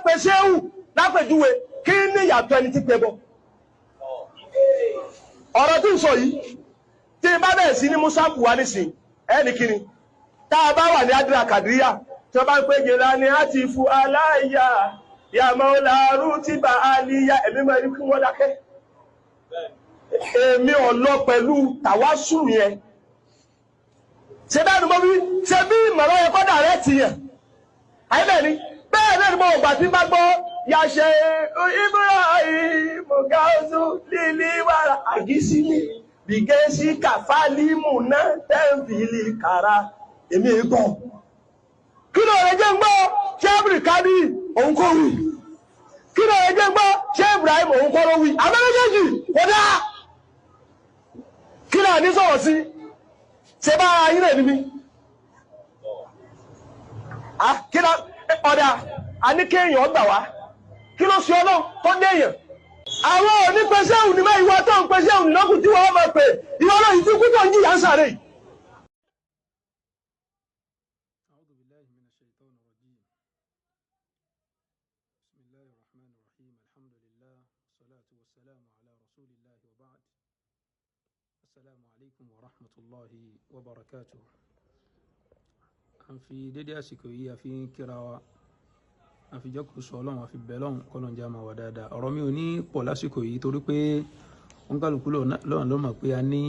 pe ṣéwù lápèjúwe kí ní ìyàtọ̀ ẹni tí pe bọ. Ọ̀rọ̀ tí ń sọ yìí tí n bá bẹ̀rẹ̀ sí ní musa buwa nísìn ẹnì kíni tá a bá wà ní adúlá kàdíríyà tí wọ́n bá ń pè jìnnà ni a ti fu aláìyá yàmọ́ làárú tí bá a níyà ẹ̀mí máa ní kí wọ́n dákẹ́. Èmi ò lọ pẹ̀lú tàwásù yẹn. Ṣé bẹ́ẹ̀ ni mo wí? Ṣé bí ìmọ̀ràn yẹn kọ́dà rẹ̀ ti yàn? Àyẹ̀bẹ̀ ni bẹ́ẹ̀ náà ni mo gbà tí bá gbọ́ yàṣẹ Ibrahim Gausu lílí wàrà àgísílì bìgẹ́sì kàfálímù náà tẹ́ǹfìlì kàrà èmi gbọ́. Kí ló rẹ jẹ́ ń gbọ́? Ṣé Abdulkadir òun kò wí? Kí ló rẹ jẹ́ ń gbọ́? Ṣé Ibrahim òun kọ́ ló wí? Àbẹ́lẹ́jẹ́jì kò dáa. Kí náà ní sọ̀rọ̀ sí? Ṣé bá ara yín náà níbí? Kí ló ọ̀dà a ní kéèyàn gbà wá? Kí ló ṣe ọlọ́run tó dé èèyàn? Àwọn onípẹ̀ṣẹ́ òní mẹ́ ìwọ tó ń pẹ̀ṣẹ́ òní lọ́kùn tí wọ́n máa pè ìwọ náà ìdí kú tó ń jìyà ń sàrè. أعوذ بالله من الشيطان الرجيم. بسم الله الرحمن الرحيم. الحمد لله والصلاة والسلام على رسول الله وبعد. السلام عليكم ورحمة الله وبركاته. A ń fi dédé àsìkò yìí a fi ń kíra wa, a fi jọ́kùú sọ ọlọ́run, a fi bẹ̀ lọ́hùn kọ́lọ́n jẹ́ àmà wà dáadáa. Ọ̀rọ̀ mi ò ní pọ̀ lásìkò yìí torí pé wọ́n kálukú lọ́run ló mọ̀ pé a ní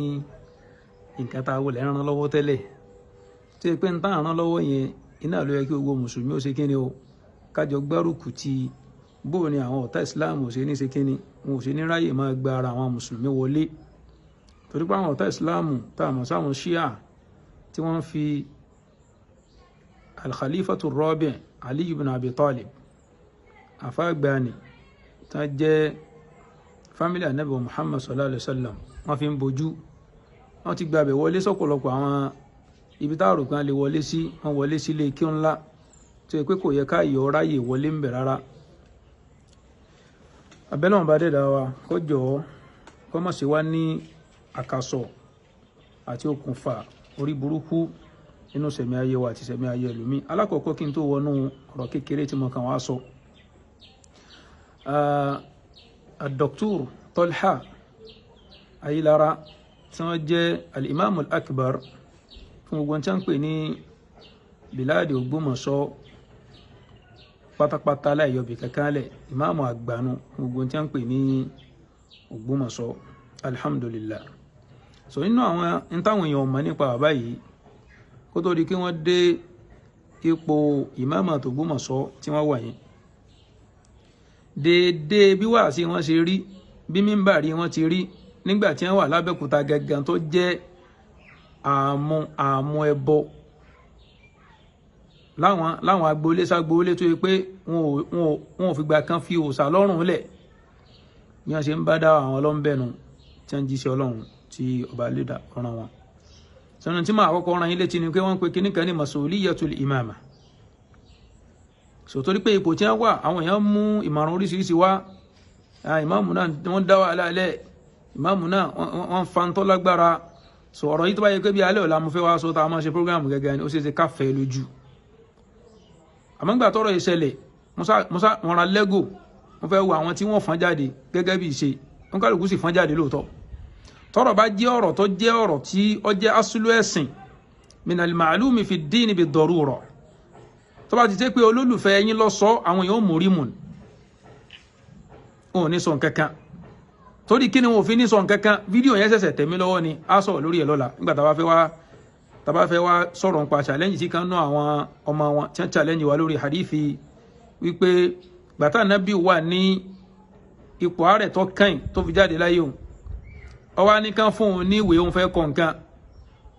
nǹkan tá a wọlé rán lọ́wọ́ tẹ́lẹ̀. Tí pé ń tán rán lọ́wọ́ yẹn iná ló yẹ kí gbogbo mùsùlùmí ó ṣe kíni o, kájọ gbárùkù ti bóò ni àwọn ọ̀tá ìsìláàmù ò ṣe ní ṣe kíni, wọn ò ṣe ní ráyè máa gba ara àwọn mùsùlùmí wọlé. Torí pé àwọn ọ̀tá ìsìláàmù tá a mọ̀ sáwọn ṣíà tí wọ́n fi al-Khalifatu Rabi' Ali ibn Abi Talib àfáàgbani tá jẹ́ fámílì Ànábì Muhammad sallallahu alayhi wa sallam, wọ́n fi ń bojú, wọ́n ti gbàbẹ̀ wọlé sọ́pọ̀lọpọ̀ àwọn ibi táàrò kan lè wọlé sí, wọ́n wọlé sílé kí ńlá tó yẹ pé kò yẹ ká yọ ráyè wọlé ń bẹ̀ rárá. Abẹ́lẹ́wọ̀n bá dẹ̀dá wa kó jọ̀ọ́ kó má ṣe wá ní àkàsọ̀ àti okùnfà orí burúkú nínú sẹ̀mí ayé wa àti sẹ̀mí ayé ẹlòmíì. Alákọ̀ọ́kọ́ kí n tó wọnú ọ̀rọ̀ kékeré tí mo kàn wá sọ, Dr. Tolha Ayilara tí wọ́n jẹ́ al-Imam al-Akbar fún gbogbo tí wọ́n ń pè ní biladi Ògbómọ̀ṣọ́ pátápátá láìyọ̀bì kankan lẹ̀, ìmáàmù àgbànú fún gbogbo tí wọ́n ń pè ní Ògbómọ̀ṣọ́, alhamdulillah. So nínú àwọn n táwọn èèyàn mọ̀ nípa bàbá yìí kó tó di kí wọ́n dé ipò ìmáàmù àtògbómọ̀ṣọ́ tí wọ́n wà yẹn, déédéé bí wàásì wọn ṣe rí, bí mímbàrí wọn ti rí nígbà tí wọ́n wà lábẹ́òkúta gangan tó jẹ́ àmú ẹbọ láwọn agboolé ságboolé tó yẹ pé wọn ò fìgbà kan fi òòṣà lọ́rùn lẹ̀, bí wọ́n ṣe ń bá dá àwọn ọlọ́mbẹ̀nu tí wọ́n ń jíṣẹ́ ọlọ́run tí ọba lédà ọ̀ràn wọn. Sọ̀nà tí màá kọ́kọ́ ran yín létí ni pé wọ́n ń pe kíní kan ní masuliyatul imama. Sọ torí pé ipò tí wọ́n wà àwọn èèyàn mú ìmọ̀ràn oríṣiríṣi wá, ìmáàmù náà wọ́n dá wàhálà lẹ̀, ìmáàmù náà wọ́n fa ń tọ́ lágbára. So ọ̀rọ̀ yìí tó bá yẹ pé bí alẹ́ ọ̀la mo fẹ́ wá sọ tá a máa ṣe prógráàmù gẹ́gẹ́ ni ó ṣe é ṣe káfẹ́ lójú. Àmọ́ nígbà tọ́rọ̀ yìí ṣẹlẹ̀, Musa wọn ra lẹ́gò, wọ́n fẹ́ wo àwọn tí wọ́n fọ́n jáde gẹ́gẹ́ bí ìṣe, wọ́n kálukú sì fọ́n jáde lóòótọ́. Tọ́rọ̀ bá jẹ́ ọ̀rọ̀ tó jẹ́ ọ̀rọ̀ tí ó jẹ́ asúlú ẹ̀sìn, minal ma'lumi fi ddini bid-darura, tó bá ti jẹ́ pé olólùfẹ́ yín lọ sọ, àwọn èèyàn ò mórí mùn, wọn ò ní sọ nǹkan kan. Torí kí ni wọn ò fi ní sọ nǹkan kan? Fídíò yẹn ṣẹ̀ṣẹ̀ tẹ̀ mí lọ́wọ́ ni, á sọ̀rọ̀ lórí ẹ̀ lọ́la nígbà tá a bá fẹ́ wá sọ̀rọ̀ nípa challenge tí kan ná àwọn ọmọ wọn tí wọ́n challenge wa lórí hadithi wípé gbàtà nábì wà ní ipò àárẹ̀ tó kàn tó fi jáde láyé òun, ọwọ́ ní kán fún òun ní ìwé òun fẹ́ kọ nǹkan.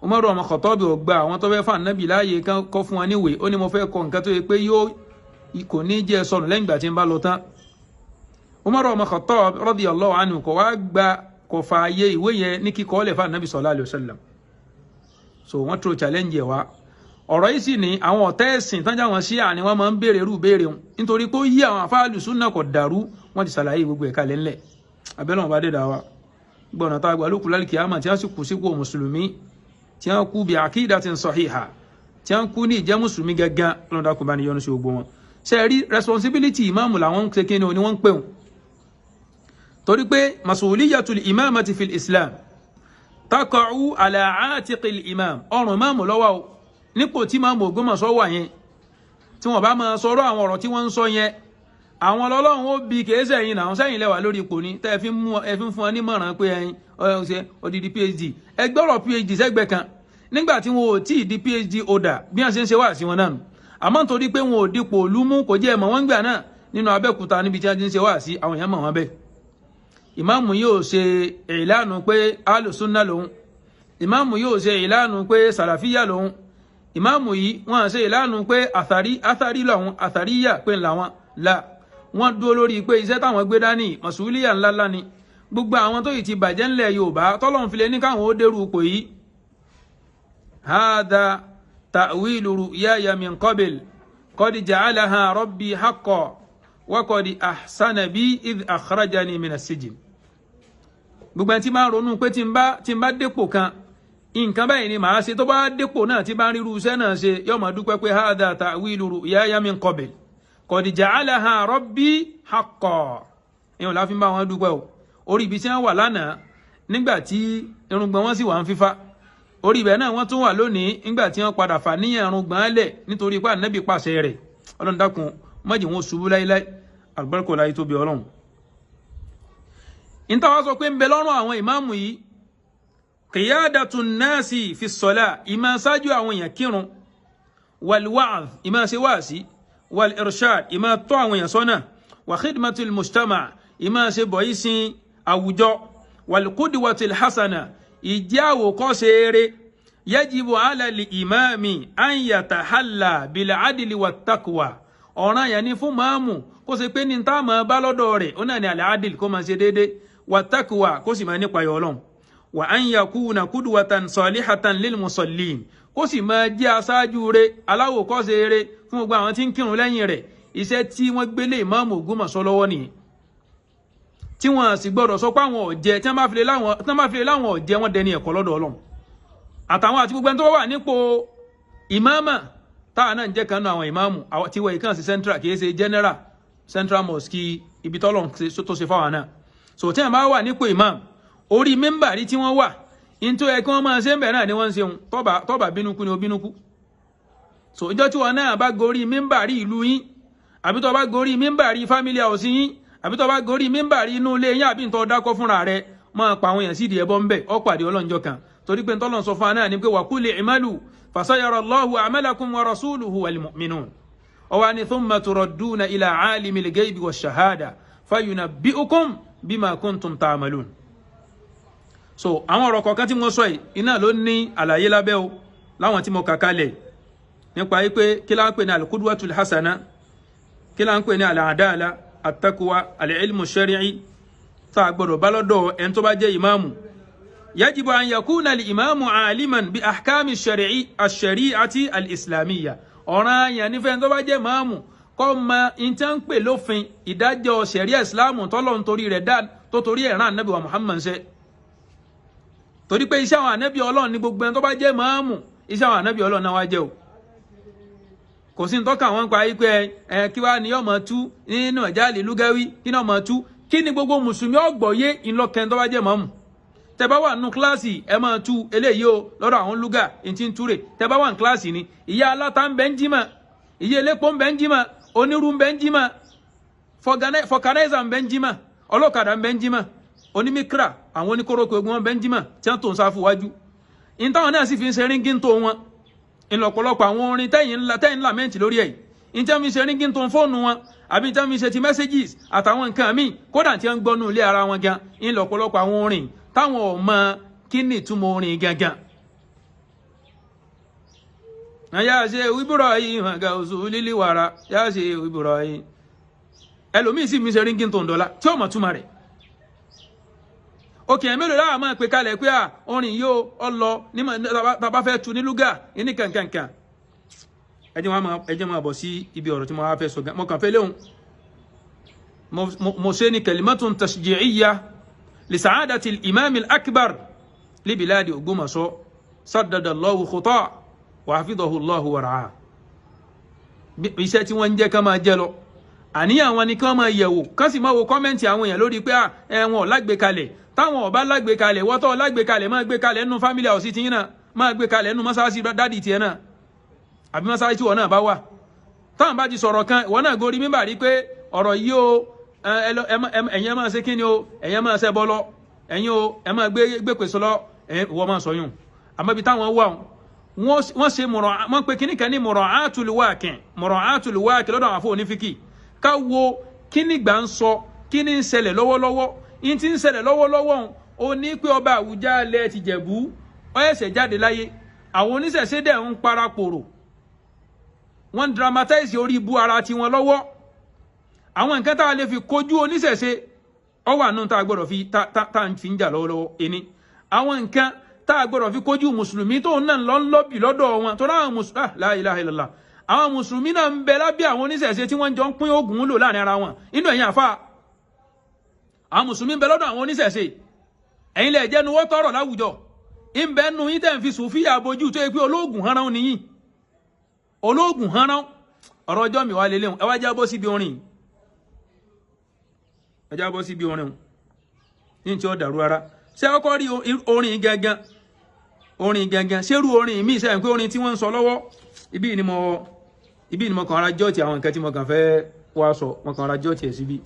Umaru ọmọ Khattabi ò gba àwọn tó fẹ́ fún ànábì láàyè kán kọ́ fún wọn ní ìwé, ó ní mo fẹ́ kọ nǹkan tó yẹ pé yóò kò ní jẹ́ sọnù lẹ́yìn ìgbà tí ń bá lọ tán. Umaru ọmọ Khattab radiyallahu anhu kò wá gba kò fààyè ìwé yẹn ní kíkọ́ lẹ̀ fún ànábì sallallahu alaihi wasallam. So wọ́n tó challenge ẹ̀ wá. Ọ̀rọ̀ yìí sì ní àwọn ọ̀tá ẹ̀sìn tán jáwọn ṣíà ni wọ́n máa ń béèrè irú béèrè wọn nítorí pé ó yí àwọn àfáàlù súnà kò dàrú, wọ́n ti ṣàlàyé gbogbo ẹ̀ka lẹ́ńlẹ̀. Abẹ́lẹ́ wọn bá dé dà wa gbọ́nà tá a gbà lókù lálùkì àmà tí wọ́n sì kú sípò mùsùlùmí, tí wọ́n kú bí aqidatin sahiha, tí wọ́n kú ní ìjẹ́ mùsùlùmí gángan, lọ́dà kò bá ní yọ́nú sí gbogbo wọn. Ṣe rí responsibility ìmáàmù làwọn ń ṣe kí ni o ni wọ́n ń pè wọn. Torí pé masuliyatul imamati fil Islam taka'u ala atiqil imam, ọrùn ìmáàmù lọ́wọ́ o. Nípò tí ìmáàmù Ògbómọ̀ṣọ́ wà yẹn, tí wọ́n bá máa sọ̀rọ̀ àwọn ọ̀rọ̀ tí wọ́n ń sọ yẹn, àwọn ọlọ́run ó bi kèé sẹ́yìn náà, sẹ́yìn lẹ́wà lórí ipò ni tẹ́ ẹ fi ń fún ọ nímọ̀ràn pé ẹyin ọ̀ṣẹ́ odidi PhD, ẹgbọ́rọ̀ PhD sẹ́gbẹ̀ kan nígbà tí wọn ò tí ì di PhD holder bí wọ́n ṣe ń ṣe wá sí wọn náà nù. Àmọ́ nítorí pé wọn ò dipò òlú mú, kò jẹ́ ẹ̀mọ́ wọn gbà náà nínú Abẹ́òkúta níbi tí wọ́n ti ń ṣe wá sí, àwọn èèyàn mọ̀ wọn bẹ́ẹ̀. Ìmáàmù yóò ṣe ìlànà pé alùsùnà lòun, ìmáàmù yóò ṣe ìlànà pé sàràfíyà lòun, ìmáàmù yìí wọ́n ṣe ìlànà pé àthàrí àthàrí lòun, àthàríyà pé làwọn là wọ́n dúró lórí pé iṣẹ́ táwọn gbé dání mọ̀sùlùyà ńláńlá ni. Gbogbo àwọn tó yìí ti bàjẹ́ ńlẹ̀ Yorùbá tọ́lọ́run fi lè ní káwọn ó dérú ipò yìí. Hadha ta'wilu ru'yaya min qabl qad ja'alaha rabbi haqqan wa qad ahsana bi idh akhrajani min as-sijn. Gbogbo ẹni tí máa ń ronú pé tí n bá dépò kan nǹkan báyìí ni màá ṣe, tó bá dépò náà tí bá ń ríru iṣẹ́ náà ṣe, yóò máa dúpẹ́ pé hadha ta'wilu ru'yaya min qabl qad ja'alaha rabbi haqqan. Ìyẹn la fi ń bá wọn dúpẹ́ o. Orí ibi tí wọ́n wà lánàá nígbà tí irùngbọ̀n wọn sì wà ń fífá, orí ibẹ̀ náà wọ́n tún wà lónìí nígbà tí wọ́n padà fà níyàn irùngbọ̀n lẹ̀ nítorí pé Ànábì pàṣẹ rẹ̀. Ọlọ́run dákun má jẹ́ wọn ṣubú láíláí, àlùbáríkà láyé tóbi Ọlọ́run. Níta wá sọ pé ń bẹ lọ́rùn àwọn ìmáàmù yìí, qiyadatun nasi fi ssalah, ìmáa ṣáájú àwọn èèyàn kírun, wal wa'z, ìmáa ṣe wáàsí, wal irshad, ìmáa tọ́ àwọn èèyàn sọ́nà, wa khidmatul mujtama, ìmáa ṣe bọ̀yì sin àwùjọ, wal qudwatil hasana, ìjẹ́ àwòkọ́ṣe eré. Yajibu ala li imami an yatahalla bil adli wat taqwa. Ọ̀ràn yẹn ni fún máàmù kó ṣe pé ní tá a máa bá lọ́dọ̀ rẹ̀ ó náà ní al adil, kó máa ṣe déédé, wat taqwa, kó sì máa nípa Ọlọ́run, wa an yakuna qudwatan salihatan lil musallin, kó sì máa jẹ́ aṣáájú rẹ̀, aláwòkọ́ṣe rẹ̀ fún gbogbo àwọn tí ń kírun lẹ́yìn rẹ̀. Iṣẹ́ tí wọ́n gbélé ìmáàmù Ògbómọ̀ṣọ́ lọ́wọ́ nìyẹn, tí wọ́n sì gbọ́dọ̀ sọ pé àwọn ọ̀jẹ́, tí wọ́n bá fi lè láwọn ọ̀jẹ́, wọ́n dẹni ẹ̀kọ́ lọ́dọ̀ Ọlọ́run. Àtàwọn àti gbogbo ẹni tó wà nípò ìmáàmà táà náà ń jẹ́ kan náà àwọn ìmáàmù tí wọ́n ìkànnì sí central, kì í ṣe general central mosque ibi tọ́lọ́run tó ṣe fáwọn náà. So tí wọ́n bá wà nípò ìmáàmù, orí mímbàrí tí wọ́n wà, ní tó yẹ kí wọ́n máa ṣe ń bẹ̀ náà ni wọ́n ń ṣeun. Tọ́ba bínú kú ni ó bínú kú. So ìjọ tí wọn náà bá gorí mímbàrí ìlú yín, àbí tó bá gorí mímbàrí family house yín, àbí tó bá gorí mímbàrí inú ilé yín, àbí tó dákọ́ fúnra rẹ̀, máa pa àwọn èèyàn sídìí ẹbọ ńbẹ, ó pàdé ọlọ́njọ́ kan. Torí pé ntọ́lọ́n sọ fún wa náà ni pé wa qul i'malu fasayara Allahu a'malakum wa rasuluhu wal mu'minun. Ọwọ́ ni thumma turadduna ila alimil ghaybi wash shahada fayunabbi'ukum bima kuntum ta'malun. So àwọn ọ̀rọ̀ kọ̀ọ̀kan tí mo sọ yìí iná ló ní àlàyé lábẹ́ o, láwọn tí mo kà kalẹ̀ nípa yìí pé kí la ń pè ní al-qudwatul hasana, kí la ń pè ní al-adala, at-taqwa, al-ilmu shari'i, tá a gbọ́dọ̀ bá lọ́dọ̀ ẹni tó bá jẹ́ ìmáàmù. Yajibu an yakuna al-imamu aliman bi ahkami ash-shari'ati al-islamiyya. Ọ̀ràn yẹn ní fẹ́ni tó bá jẹ́ ìmáàmù kó mọ ìtàn ń pè lófin ìdájọ́ ṣẹ̀ríà ìsìláàmù tọ́lọ́run torí rẹ̀ dá, tó torí ẹ̀ rán ànábì wa Muhammad ṣe. Torí pé iṣẹ́ àwọn ànábì Ọlọ́run ní gbogbo ẹni tó bá jẹ́ ìmáàmù, iṣẹ́ àwọn ànábì Ọlọ́run náà wá jẹ́ o. Kò sí ntọ́ka àwọn pa yí pé ẹ kí wàá ní ọmọ tú nínú ẹ̀já lùgẹ́wí, kí ní ọmọ tú, kí ni gbogbo mùsùlùmí ọgbọ̀yé ńlọkẹ́ni tó bá jẹ́ ìmáàmù. Tẹ́ bá wà nínú kíláàsì ẹ máa tú eléyìí o lọ́dọ̀ àwọn lúgà ntí ń túrè. Tẹ́ bá wà ní kíláàsì ni ìyá aláta ń bẹ ń jímọ̀, ìyá elépo ń bẹ ń jímọ̀, onírú ń bẹ ń jímọ̀, fọkànáìzà ń bẹ ń jímọ̀, ọlọ́kadà ń bẹ ń jímọ̀, onímíkra àwọn oníkórókò ogun wọn bẹ ń jímọ̀ tí wọ́n tó ń sáfù wájú. Ìtàwọn náà sì fi ń ṣe ríngí tó wọn ńlọ́pọ̀lọpọ̀ àwọn orin tẹ́yìn ńlá mẹ́ǹtì lórí ẹ̀ yìí, ìtàn fi ṣe ríngí tó ń fóònù wọn, àbí ìtàn fi ṣe ti messages àtàwọn nǹkan míì, kódà tí wọ́n ń gbọ́nú ilé ara wọn gan, ńlọ́pọ̀lọpọ̀ àwọn orin táwọn ò mọ kí ni ìtumọ̀ orin gangan. Yá ṣe Ibrahim gàùsù lílí wàrà, yá ṣe Ibrahim. Ẹlòmíì sì mi ṣe ríngí tó ń dọ́là tí ó mọ̀ túmọ̀ rẹ̀. Òkè mélòó láwọn máa pè kalẹ̀ pé à orin yóò ọlọ ní tàbá fẹ́ tu ní lúgà ní kankankan. Ẹ jẹ́ máa bọ̀ sí ibi ọ̀rọ̀ tí mo wá fẹ́ sọ gan. Mo kàn fẹ́ léhùn. Mo ṣe ní kalimatun tashji'iyya li sa'adati al-imam al-akbar li biladi Ògbómọ̀ṣọ́ saddada Allahu khutaa wa hafidahu Allahu wa ra'ah. Iṣẹ́ tí wọ́n ń jẹ́ kán máa jẹ́ lọ, àníyàn wọn ni kán máa yẹ̀wò, kán sì máa wo comment àwọn èèyàn lórí pé ẹ̀wọ̀n lágbèkalẹ̀. Táwọn ọba lágbèkalẹ̀, wọ́tọ̀ lágbèkalẹ̀ máa gbé kalẹ̀ nínú family house ti yín náà, máa gbé kalẹ̀ nínú mọ́sáàsì dádì tiẹ̀ náà, àbí mọ́sáàsì tí wọ́n náà bá wà. Táwọn bá ti sọ̀rọ̀ kan, ìwọ náà gorí mímbà rí pé ọ̀rọ̀ yìí o, ẹ̀yin máa ṣe kíni o, ẹ̀yin máa ṣẹbọ lọ, ẹ̀yin o, ẹ máa gbé pèsè lọ, ìwọ máa sọ yùn. Àmọ́ ibi táwọn wà wọ́n ṣe mọ̀rọ̀, wọ́n pe kíní kan ní mura'atul waqi', mura'atul waqi' lọ́dọ̀ àwọn afọ onífíkì. Ká wo kíní gbà ń sọ, kíní ń ṣẹlẹ̀ lọ́wọ́lọ́wọ́. In ti ń ṣẹlẹ̀ lọ́wọ́lọ́wọ́ ó ní pé ọba Àwùjalẹ̀ ti Jẹ̀bú ó ṣẹ̀ṣẹ̀ jáde láyé, àwọn oníṣẹ̀ṣe dẹ̀ ń parapòrò, wọ́n ń dramatize orí ibu ara tiwọn lọ́wọ́. Àwọn nǹkan tá a lè fi kojú oníṣẹ̀ṣe ó wà nù tá a gbọ́dọ̀ fi tá a fi ń jà lọ́wọ́lọ́wọ́ ẹni. Àwọn nǹkan tá a gbọ́dọ̀ fi kojú mùsùlùmí tó náà lọ ń lọ́bì lọ́dọ̀ wọn, tó ráwọn mùsùlùmí la ilaha illallah, àwọn mùsùlùmí náà ń bẹ lábẹ́ àwọn oníṣẹ̀ṣe tí wọ́n jọ ń pín oògùn lò láàrin ara wọn. Inú ẹ̀yìn àfa, àwọn mùsùlùmí ń bẹ lọ́dọ̀ àwọn oníṣẹ̀ṣe, ẹ̀yin lẹ jẹ́nu wọ́ tọrọ láwùjọ, ń bẹ nu yín tẹ̀ ń fi sùfíà bojú tó yẹ pé olóògùn hanran nìyí, olóògùn hanran. Ọ̀rọ̀ ọjọ́ mi wá lélẹ́hùn, ẹ wá jábọ́ síbi orin, ẹ jábọ́ síbi orin ní tí ó dàrú ara. Ṣé ọkọ rí orin gangan, orin gangan ṣerú orin mi sẹ́yìn pé orin tí wọ́n ń sọ lọ́wọ́ ibi ni mo kàn ra jọ́ọ̀tì àwọn nǹkan tí mo kàn fẹ́ wá sọ, mo kàn ra jọ́ọ̀tì ẹ̀ síbí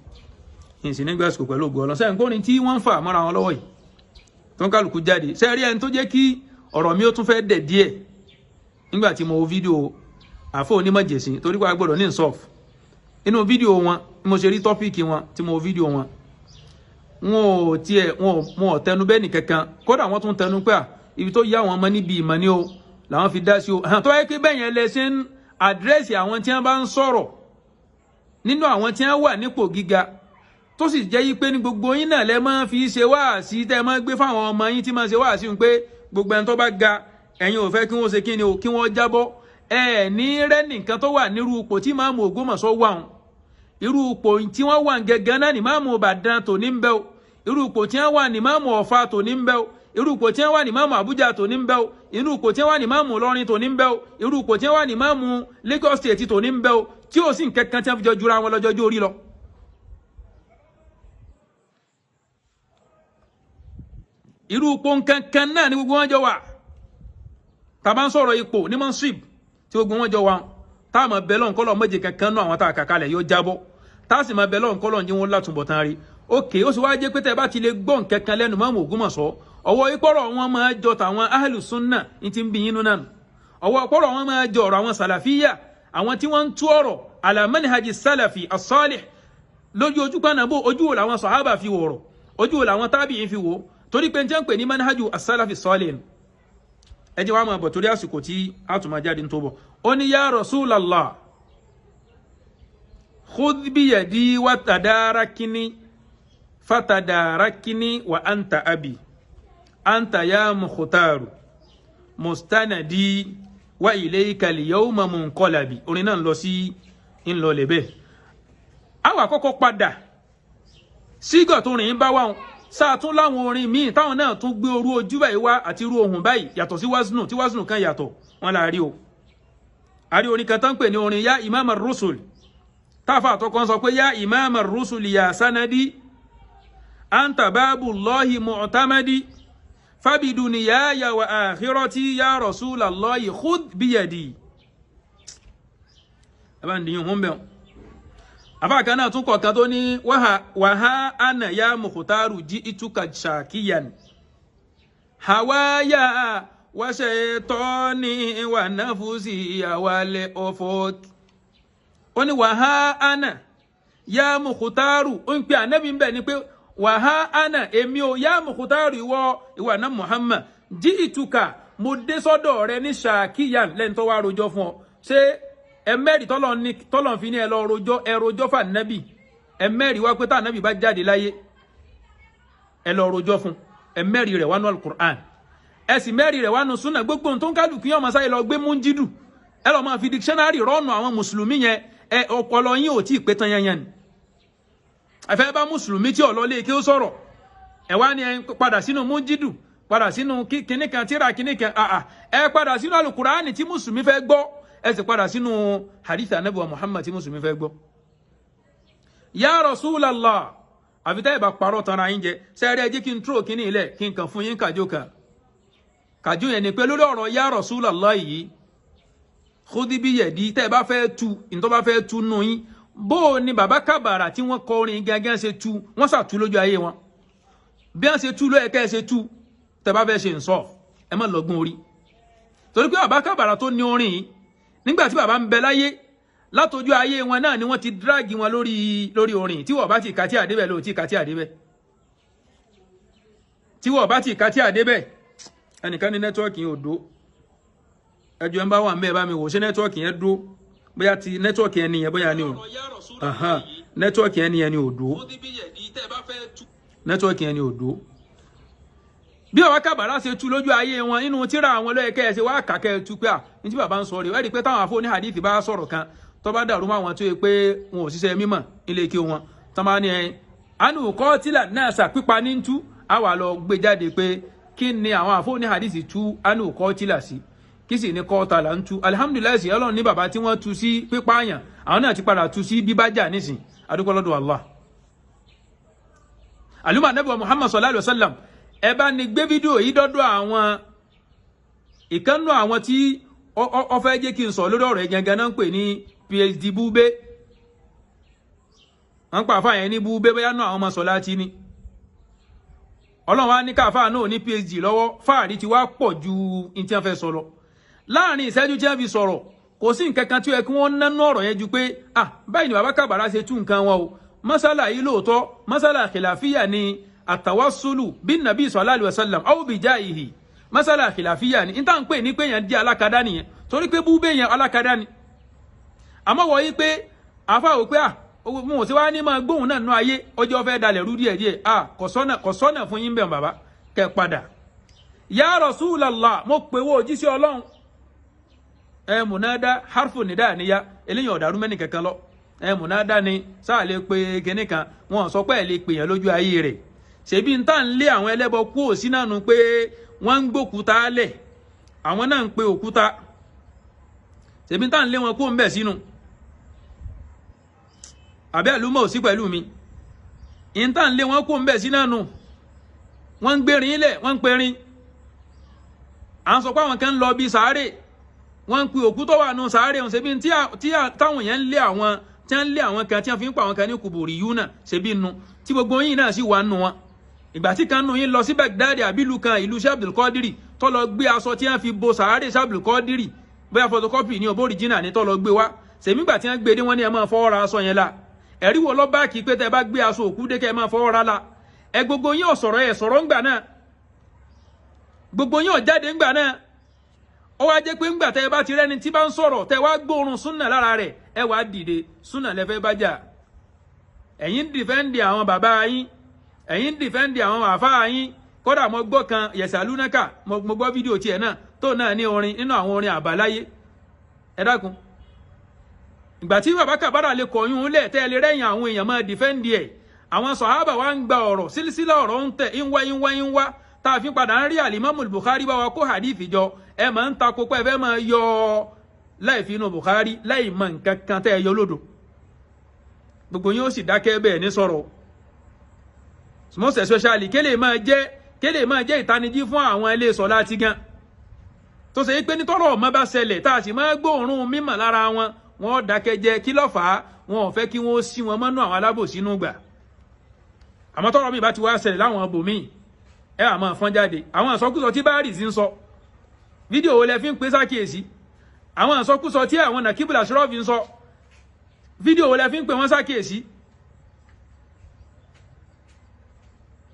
ìsìn nígbà sùkò pẹ̀lú ògùn ọlọ́sẹ̀ nǹkan orin tí wọ́n ń fà mọ́ra wọn lọ́wọ́ yìí tó ń kálukú jáde. Ṣe rí ẹni tó jẹ́ kí ọ̀rọ̀ mi ó tún fẹ́ dẹ̀ díẹ̀ nígbà tí mo wo fídíò àfọ onímọ̀jẹ̀sìn, torí pé a gbọ́dọ̀ ní ìsọ̀f inú fídíò wọn, mo ṣe rí tọ́píìkì wọn tí mo wo fídíò wọn, wọn ò tiẹ̀ wọn ò tẹnu bẹ́ẹ̀ nìkankan, kódà wọ́n tún tẹnu pé à ibi tó yá wọn mọ́ níbi ìmọ̀ ni o làwọn fi dá sí o. Tó yẹ kí bẹ́ẹ̀ yẹn lẹ ṣe ń àdírẹ́sì àwọn tí wọ́n bá ń sọ̀rọ̀ nínú àwọn tí wọ́n wà nípò gíga, tó sì jẹ́ yí pé ní gbogbo yín náà lẹ máa fi ṣe wáàsí tẹ́ máa gbé fáwọn ọmọ yín tí máa ṣe wáàsí ń pé gbogbo ẹni tó bá ga ẹ̀yin ò fẹ́ kí wọ́n ṣe kí ni o, kí wọ́n jábọ́. Ẹ ní rẹ́ nìkan tó wà nírú ipò tí Máàmù Ògbómọ̀ṣọ́ wà hùn, irú ipò tí wọ́n wà gẹ́gẹ́ náà ní Máàmù Ìbàdàn tòní ń bẹ o, irú ipò tí wọ́n wà ní Máàmù Ọ̀fà tòní ń bẹ o, irú ipò tí wọ́n wà ní Máàmù Àbújá tòní ń bẹ o, irú ipò tí wọ́n wà ní Máàmù Ìlọrin tòní ń bẹ o, irú ipò tí wọ́n wà ní Máàmù Lagos State tòní ń bẹ o, tí ò sí nǹkan kan tí wọ́n fi jọ jura wọn lọ́jọ́jú orí lọ. Irú ipò nǹkan kan náà ni gbogbo wọn jọ wà. Tá bá ń sọ̀rọ̀ ipò ní mọ́nsíp tí gbogbo wọn jọ wà, tá a máa bẹ lọ́n kọ́lọ́ méje kankan náà àwọn tá a kà kalẹ̀ yóò jábọ́, tá a sì máa bẹ lọ́n kọ́lọ́ ní wọn látúbọ̀ tán rí. Òkè ó sì wá jẹ́ pé tẹ́ bá ti lè gbọ́ nǹkan kan lẹ́nu Máàmù Ògbómọ̀ṣọ́, ọwọ́ ìpọ̀rọ̀ wọn máa jọ tàwọn ahlu sunna ní ti ń bí yín nínú, ọwọ́ ìpọ̀rọ̀ wọn máa jọ ọ̀rọ̀ àwọn sàlàfíyà, àwọn tí wọ́n ń tú ọ̀rọ̀ ala manhaji sálàfì as-salih lójú ojú pàànà bó ojú wo làwọn sàhábà fi wọ̀rọ̀, ojú wo làwọn tábìyìn fi wò, torí pé n tí wọ́n ń pè ní manhaju as-salafi as-salih. Ẹ jẹ́ wá máa bọ̀ torí àsìkò tí a tún máa jáde tó bọ̀. Ó ní ya Rasulallah khudh biyadi wa tadarakini fatadarakini wa anta abi anta ya mukhtaru mustanadi wa ilayka al-yawma munqalabi. Orin náà ń lọ sí ń lọ lẹ́bẹ̀. Àwọn àkọ́kọ́ padà sígọ̀ tó rìn bá wà wọn sáà tún láwọn orin míì táwọn náà tún gbé orú ojú báyìí wá àti irú ohùn báyìí yàtọ̀ sí waznu, tí waznu kan yàtọ̀ wọn là rí o. Àrí orin kan tán pè ní orin ya imam ar-rusul, táfà àtọkọ sọ pé ya imam ar-rusul ya sanadi anta babullahi mu'tamadi fabiduniyaya wa akhirati ya rasulallahi khudh biyadi. Ẹ bá ń dìyàn hún bẹ́ẹ̀. Àfáà kan náà tún kọ̀ọ̀kan tó ní wàhá ànà ya mukhtaru jí ìtúkà ṣàkíyàn hawaya wàṣẹ̀tọ́ni wà náfúsì àwalẹ̀ ọ̀fọ̀. Ó ní wàhá ànà ya mukhtaru, ó ń pe ànábì ń bẹ̀ ni pé wàhá ànà èmi ò ya mukhtaru ìwọ ìwà náà Muhammad jí ìtúkà mo dé sọ́dọ̀ rẹ ní ṣàkíyàn lẹ́ni tó wá rojọ́ fún ọ. Ṣé ẹmẹ́rì tọ́lọ̀ fi ní ẹ lọ rojọ́, ẹ rojọ́ fà nẹ́bì, ẹmẹ́rì wá pé tá nẹ́bì bá jáde láyé ẹ lọ rojọ́ fún, ẹmẹ́rì rẹ̀ wánú alukur'an, ẹ sì mẹ́rì rẹ̀ wánú súnà. Gbogbo tó ń kálukú yẹn ọmọ sáyé lọ gbé múnjídù, ẹ lọ máa fi dictionary rọ́ọ̀nù àwọn mùsùlùmí yẹn, ẹ ọpọlọ yín ò tí ì pé tán yẹn yẹn ni. Ẹ fẹ́ bá mùsùlùmí tí ọ̀lọ́ lé kí ó sọ̀rọ̀, ẹ wá ní ẹ padà sínú múnjídù, padà sínú kíníkan tíra kíníkan, ẹ padà sínú alukur'an tí mùsùlùmí fẹ́ gbọ́. Ẹ sì padà sínú hadith Ànábì wa Muhammad tí mùsùlùmí fẹ́ gbọ́. Ya Rasulallah, àfi tẹ́ ẹ bá parọ́ tanra yín jẹ. Sẹ́ẹ̀rẹ́ ẹ jẹ́ kí n tró kíní ilẹ̀ kí n kàn fún yín kàjó kan. Kàjó yẹn ni pé lórí ọ̀rọ̀ ya Rasulallah yìí, khudhi biyadi, tẹ́ ẹ bá fẹ́ tu ntọ́ bá fẹ́ tu nù yín, bó o ní bàbá Kábàrà tí wọ́n kọ orin gángan ṣe tu, wọ́n ṣàtú lójú ayé wọn. Bí wọ́n ṣe tú ló yẹ kẹ́ ẹ ṣe tú, tẹ́ bá fẹ́ ṣe nsọ́f, ẹ má lọ́gbọ́n orí. Torí pé bàbá Kábàrà tó ní orin yìí, nígbà tí bàbá ń bẹ láyé, látọjú ayé wọn náà ni wọ́n ti dráàgì wọn lórí orin. Tí wọ́n bá ti kàtí àdébẹ̀ ló ti kàtí àdébẹ̀. Tí wọ́n bá ti kàtí àdébẹ̀, ẹnìkan ní nẹ́tíwọ́ọ̀kì yẹn ò dó. Ẹjọ́ ẹ bá wà ń bẹ́ẹ̀ bá mi wò, ṣé nẹ́tíwọ́ọ̀kì yẹn dó? Bóyá ti nẹ́tíwọ́ọ̀kì yẹn nìyẹn, bóyá ni o. Nẹ́tíwọ́ọ̀kì yẹn nìyẹn ni ò dó. Nẹ́tíwọ́ọ̀kì yẹn ni ò dó. Bí bàbá Kábàrà ṣe tú lójú ayé wọn nínú tíra àwọn lọ́yẹ̀kẹ́ ẹ̀ ṣe wá kàkẹ́ tú pé à ní tí bàbá ń sọ rèé. Ẹ rí i pé táwọn afọ ní hadith bá sọ̀rọ̀ kan tó bá dàrú mọ́ àwọn tó yẹ pé wọn ò ṣiṣẹ́ mímọ̀ nílé kí wọn tó máa ní ẹ àánú kọ́ tílà náà ṣàpípa ní tú, á wà lọ gbé jáde pé kí ni àwọn afọ ní hadith tú àánú kọ́ tílà sí, kí sì ní kọ́ ta là ń tú. Alihamudulilayi sì Ọlọ́run ní bàbá tí wọ́n tú sí pípààyàn, àwọn náà ti padà tú sí bíbájà nísìn. Adúpẹ́ lọ́dọ̀ Allah. Àlùmọ́ Ànábì wa Muhammad sallallahu alayhi wa sallam, ẹ bá ní gbé fídíò yìí dọ́dọ̀ àwọn ìkànnù àwọn tí ó fẹ́ jẹ́ kí n sọ lórí ọ̀rọ̀ gangan náà ń pè ní PhD Bube. Wọ́n pa àfáà yẹn ní Bube, bóyá náà àwọn ọmọ sọ láti ní. Ọlọ́run wa ní káfáà náà ní PhD lọ́wọ́, fáàrí ti wá pọ̀ ju ní tí wọ́n fẹ́ sọ lọ. Láàrin ìṣẹ́jú tí wọ́n fi sọ̀rọ̀, kò sí nǹkan kan tí ó yẹ kí wọ́n nánú ọ̀rọ̀ yẹn ju pé ah báyìí ni bàbá Kábàrà ṣe tú nǹkan wọn o. Masala yìí lóòótọ́, masala khilafiyya ni àtàwásólù bí nàbí sallallahu alaihi wasallam aw bi jaihi. Masala khilafiyya ni níta ń pè ní pé yẹn di alákadá nìyẹn, torí pé Bube yẹn alákadá ni. Àmọ́ wọ̀ yí pé àfa wò pé à mo ò sí wá ní máa gbóhùn náà nú ayé, ọjọ́ fẹ́ dalẹ̀ rú díẹ̀ díẹ̀. À kò sọ́nà fún yín bẹ́ẹ̀ bàbá kẹ́ padà. Ya Rasulallah, mo pè wọ́ òjíṣẹ́ Ọlọ́run. Ẹ múnádá harfu nìdá níyà, eléyìí ọ̀dàrú mẹ́ni kankan lọ. Ẹ múnádá ni sáà lè pe kinní kan, wọn sọ pé ẹ lè pè yẹn lójú ayé rẹ̀. Ṣebí n tá ń lé àwọn ẹlẹ́bọ kú òsí náà nu pé wọ́n ń gbókúta lẹ̀, àwọn náà ń pe òkúta. Ṣebí n tá ń lé wọn kú ń bẹ̀ sínú. Àbí àlùmọ̀ ò sí pẹ̀lú mi. N tá ń lé wọn kú ń bẹ̀ sí náà nu. Wọ́n ń gbérin lẹ̀, wọ́n ń perin. À ń sọ pé àwọn kan ń lọ bí sàárè, wọ́n ń pe òkú tó wà nù sàárè. Ṣebí tí táwọn yẹn ń lé àwọn tí wọ́n ń lé àwọn kan tí wọ́n fi ń pa àwọn kan ní kùbùrì yìí náà, ṣebí nu tí gbogbo yín náà sì wà nù wọn. Ìgbà tí kan nù yín lọ sí Baghdad àbí ìlú kan, ìlú Sheikh Abdul Qadiri, tó lọ gbé aṣọ tí wọ́n fi bo sàárè Sheikh Abdul Qadiri, bóyá photocopy ní òbó original ní tó lọ gbé wá. Ṣèmí ìgbà tí wọ́n gbé dé, wọ́n ní ẹ máa fọwọ́ ra aṣọ yẹn la. Ẹ̀rí wo lọ bá kí pé tẹ́ bá gbé aṣọ òkú dé kẹ́ ẹ máa fọwọ́ ra la? Ẹ gbogbo yín ò sọ̀rọ̀, ẹ sọ̀rọ̀ ńgbà náà. Gbogbo yín ò jáde ńgbà náà. Ó wá jẹ́ pé ńgbà tẹ́ bá ti rẹ́ni tí bá ń sọ̀rọ̀, tẹ́ wá gbóòórùn súnà lára rẹ̀, ẹ wá dìde súnà lẹ́fẹ́ bá jà. Ẹ̀yin dìfẹ́ǹdì àwọn bàbá yín, ẹ̀yin dìfẹ́ǹdì àwọn àfáà yín. Kódà mo gbọ́ kan yẹ̀sàlúnákà, mo gbọ́ fídíò tiẹ̀ náà tó náà ní orin nínú àwọn orin àbáláyé. Ẹ dákun, ìgbà tí bàbá Kábàrà lè kọ̀yún lẹ̀ tẹ́ ẹ lè rẹ́yìn àwọn èèyàn máa dìfẹ́ǹdì ẹ̀. Àwọn sọ̀hábà wa ń gba ọ̀rọ̀ sílísílà, ọ̀rọ̀ ń tẹ̀ ń wá ń wá ń wá, tá a fi padà ń rí àlìmọ́mù Bukhari bá wa kó hadith jọ. Ẹ máa ń takò pé ẹ fẹ́ máa yọ láì fi inú Bukhari láì mọ nǹkan kan tẹ́ ẹ yọ lódò. Gbogbo yín ó sì dákẹ́ bẹ́ẹ̀ ní sọ̀rọ̀. Most especially kélé máa jẹ́ ìtanijí fún àwọn ilé sọ̀lá ti gan, tó ṣe pé nítọ́rọ̀ ọmọ bá ṣẹlẹ̀ tá a sì máa gbóòórùn mímọ̀ lára wọn, wọn dákẹ́ jẹ́. Kí ló fà á? Wọn ò fẹ́ kí wọ́n sí wọn mọ́nú àwọn alábòsí inú gbà. Àmọ́ tọ́rọ̀ mi bá ti wá ṣẹlẹ̀ láwọn ibòmíì, ẹ wà máa fọ́n jáde àwọn ìsọkúsọ tí Báàrì ń sọ. Fídíò wo lẹ fi ń pè sákìyèsí? Àwọn ìsọkúsọ tí àwọn Nàkíbùlà Ṣọ́rọ́fì ń sọ, fídíò wo lẹ fi ń pè wọ́n sákìyèsí?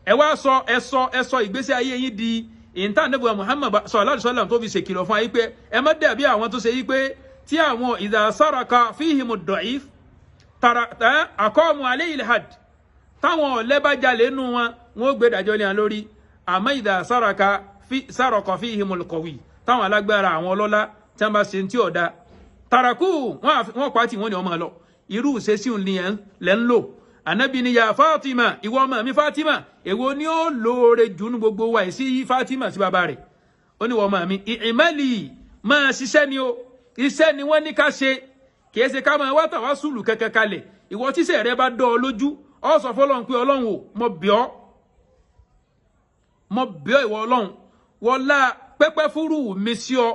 Ẹ wá sọ ẹ sọ ìgbésí ayé yín di ìntànẹ́bùwà Muhammad sallallahu alaihi wasallam tó fi ṣèkìlọ̀ fún ayé pé ẹ má dàbí àwọn tó ṣe yí pé tí àwọn idha saraka fihimu da'if aqamu alayhi al-hadd, táwọn ọ̀lẹ́ bá jalè nù wọn, wọn ó gbé ìdájọ́ lé wọn lórí. Àmọ́ idha saraka fihimul qawi, táwọn alágbára àwọn ọlọ́lá tí wọ́n bá ṣe tí ọ̀dà tàràkù wọn pa tí wọ́n ní ọmọ lọ. Irú ìṣesí lẹ́ ń lò. Ànábì ni ya Fatima, ìwọ ọmọ mi Fatima, èwo ni ó lóore jù ní gbogbo wa sí Fatima sí bàbá rẹ̀? Ó ní ìwọ ọmọ mi ìmẹ́lì máa ṣiṣẹ́ ni o, Iṣẹ́ ni wọ́n ní ká ṣe, kìí ṣe ká máa wá tàwa sùlù kẹ̀kẹ́ kalẹ̀. Ìwọ tíṣẹ́ rẹ bá dán ọ lójú, ọ sọ fọlọ́run pé Ọlọ́run o, mo bẹ̀ ọ́, mo bẹ̀ ọ́ ìwọ Ọlọ́run, wọlá pẹ́pẹ́ fúrú mi sí ọ.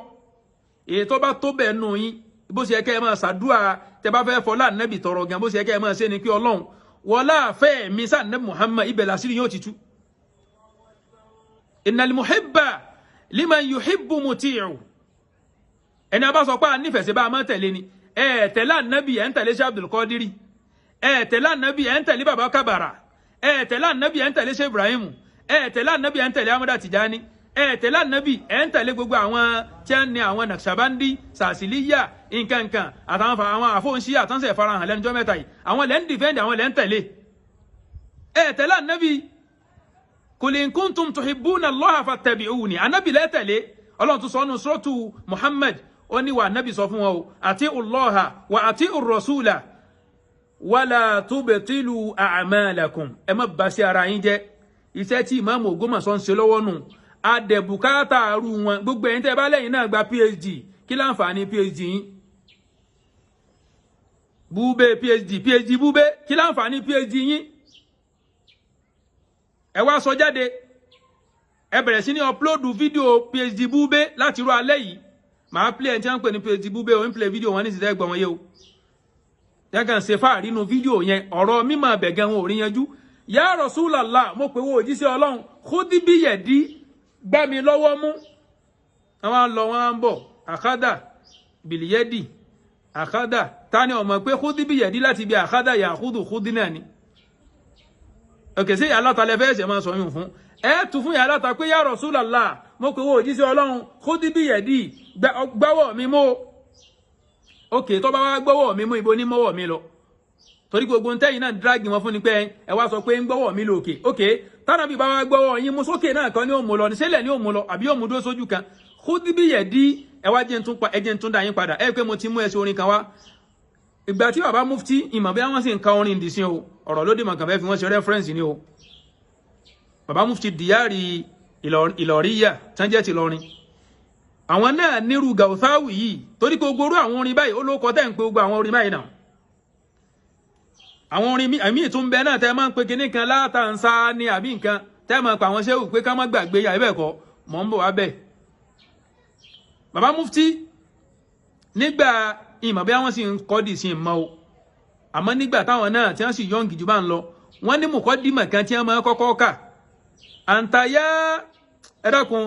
Èyí tó bá tó bẹ́ẹ̀ nù yín, bó ṣe yẹ kẹ́ ẹ máa ṣàdúrà tẹ bá fẹ́ fọlá nẹ́bì tọrọ gan, bó ṣe yẹ kẹ́ ẹ máa ṣe ni pé Ọlọ́run wọlá àfẹ́ mi sáà nẹ́bì Muhammad, ibẹ̀ làṣírí yóò ti tú. Innal muhibba liman yuhibbu muti'u. Ẹni a bá sọ pé a nífẹ̀ẹ́ sí bá a máa tẹ̀lé ni. Ẹ tẹ̀lé ànábì, ẹ̀ ń tẹ̀lé Sheikh Abdul Qadiri, ẹ tẹ̀lé ànábì, ẹ̀ ń tẹ̀lé baba Kabara, ẹ tẹ̀lé ànábì, ẹ̀ ń tẹ̀lé Sheikh Ibrahim, ẹ tẹ̀lé ànábì, ẹ̀ ń tẹ̀lé Ahmada Tijani, ẹ tẹ̀lé ànábì, ẹ̀ ń tẹ̀lé gbogbo àwọn tí wọ́n ní àwọn Naqshbandi, Sàṣìlíyà, nkankan àtàwọn àwọn àfọ̀nṣí àtànṣe farahàn lẹ́nujọ́ mẹ́ta yìí, àwọn lẹ́ ń dìfẹ́ǹdì, àwọn lẹ́ ń tẹ̀lé. Ẹ tẹ̀lé ànábì. Qul in kuntum tuhibbuna Allaha fattabi'uni, ànábì lẹ́ tẹ̀lé. Ọlọ́run tún sọ nù suratu Muhammad, ó ní wà nábì sọ fún wọn o, ati'u Allaha wa ati'u rasula wala tubtilu a'malakum. Ẹ má bà sí ara yín jẹ́. Iṣẹ́ tí ìmáàmù Ògbómọ̀ṣọ́ ń ṣe lọ́wọ́ nù, adẹ̀bùkátà àrù wọn. Gbogbo ẹ̀yin tẹ́ bá lẹ́yìn náà gba PhD, kí láǹfààní PhD yín? Búbé PhD, PhD búbé, kí láǹfààní PhD yín? Ẹ wá sọ jáde, ẹ bẹ̀rẹ̀ sí ní upload fídíò PhD búbé láti rú alẹ́ yìí. Màá play ẹni tí wọ́n ń pè ní PhD búbé o, ń play fídíò wọn ní ìsìtẹ́ gbọ̀n wọn yé o. Yẹn kàn ṣe fáàrí nínú fídíò yẹn, ọ̀rọ̀ mímọ̀ abẹ̀gẹ́ wọn ò rí yanjú. Ya Rasulallah, mo pè wo òjíṣẹ́ Ọlọ́run, khudh biyadi, gbá mi lọ́wọ́ mú. Àwọn á lọ, wọn á ń bọ̀, àkádà bìlìyẹ́dì àkádà. Ta ni ọmọ pé khudh biyadi láti bí àkádà yàkúdù khudh náà ni? Òkè sí ìyá aláta lẹ fẹ́ ṣe máa sọ yún fún. Ẹ tún fún ìyá aláta pé ya Rasulallah, mo pè wo òjíṣẹ́ Ọlọ́run, khudh biyadi, gbáwọ̀ mi mú. Òkè tó bá wá gbọ́wọ́ mi mú, ibo ní mọ́wọ́ mi lọ? Torí gbogbo ń tẹ́yìn náà dírágì wọn fún ni pé ẹ wá sọ pé ń gbọ́wọ́ mi lòkè. Òkè tánàbí bá wá gbọ́wọ́ yín mú sókè náà kan ní òmù lọ ní sílẹ̀ ní òmù lọ, àbí òmù dúró sójú kan. Khudh biyadi, ẹ wá jẹ́ ń tún pa, ẹ jẹ́ ń tún dá yín padà. Ẹ pé mo ti mú ẹsẹ̀ orin kan wá. Ìgbà tí bàbá mufti ìmọ̀ bí wọ́n sì ń ka orin ìdìsín o, ọ̀rọ̀ lódì mọ̀ kàn fẹ́ fi wọ́n ṣe rẹ́fẹ́rẹ́nsì ni o. Bàbá mufti Diyari Ìlọríyà tán jẹ́ ti lọrin, àwọn náà nírú gàùsáwì yìí, torí pé gbogbo orú àwọn orin báyìí ó ló kọ tẹ́ ń pe gbogbo àwọn orin báyìí náà. Àwọn orin míì tún bẹ náà tẹ́ máa ń pe kinní kan látàǹsá ní àbí nǹkan tẹ́ máa pa àwọn ṣéwù pé ká má gbàgbé yà bẹ́ẹ̀ kọ́, mọ̀ ń bọ̀ wá bẹ́ẹ̀. Bàbá mufti nígbà ìmọ̀ bí wọ́n sì ń kọ́ dì sí ìmọ̀ o, àmọ́ nígbà táwọn náà tí wọ́n sì yọ̀ǹgì jù bá ń lọ, wọ́n ní mùkọ́dìmọ̀ kan tí wọ́n máa kọ́kọ́ kà. Àǹtàyà ẹ dákun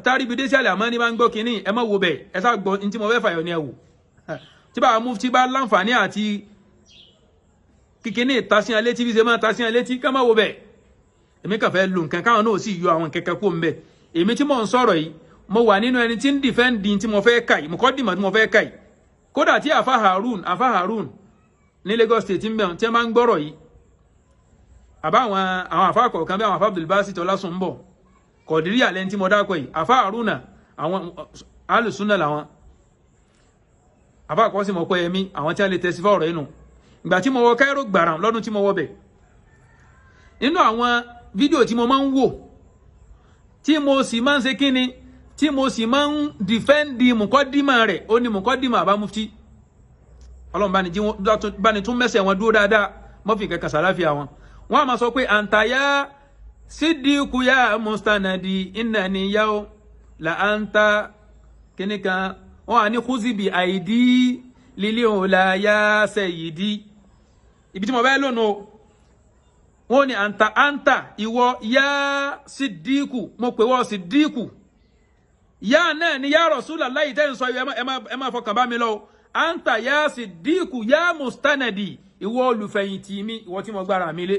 táríbi dé sí àlẹ́, àmọ́ ní bá ń gbọ́ kínní, ẹ má wo bẹ̀, ẹ sá gbọ́ ní tí mo fẹ́ fàyọ ni ẹ wò. Tí bàbá mufti bá láǹfààní àti kíkiní ìtasíyan létí bí ṣe máa tasíyan létí, ká má wo bẹ̀. Èmi kàn fẹ́ lu nǹkan káwọn náà sì yọ àwọn kẹ̀kẹ́ kó ń bẹ̀. Èmi tí mò ń sọ̀rọ̀ yìí, mo wà nínú ẹni tí ń dìfẹ́ǹdì tí mo fẹ́ kà yìí, mùkọ́dìmọ̀ tí mo fẹ́ kà yìí. Kódà tí Àfá Harun, Àfá Harun ní Lagos State ń bẹ̀ tí wọ́n bá ń gbọ́rọ̀ yìí, àbá àwọn àfá kọ̀ọ̀kan bí àwọn àfá Abdulbasit Ọlásùnbọ̀, Kọ̀dírí àlẹ́ tí mo dákọ̀ yìí, Àfá Haruna, àwọn alùsúnà làwọn àfá àkọ́sí mọ̀ pé ẹ̀mí àwọn tí wọ́n lè tẹ̀sífà ọ̀rọ̀ inú. Ìgbà tí mo wọ Cairo gbàràm lọ́dún tí mo wọ bẹ̀, nínú àwọn fídíò tí mo máa ń wò, tí mo sì máa ń ṣe kíni, tí mo sì máa ń dìfẹ́ǹdì mùkọ́dìmọ̀ rẹ̀, ó ní mùkọ́dìmọ̀ àbá mufti. Ọlọ́run bá ní tún mẹ́sẹ̀ wọn dúró dáadáa, mọ́fì kankan sàláfíà wọn. Wọ́n á máa sọ pé àǹtàyà sídìkú ya mustanadi innani yao la anta kíní kan, wọ́n á ní khuzibi àìdí lílé òun la ya sayyidi. Ibi tí mo bá lónìí o, wọ́n ní àǹtà àǹtà ìwọ ya sídìkú, mo pè wọ́ sídìkú ya náà ni ya Rasulullahi tẹ́ ń sọ, ẹ má fọkàn bá mi lọ o. Àǹtà ya sídìkú ya mustanadi, ìwọ olùfẹ̀yìntì mi, ìwọ tí mo gbára mi lé.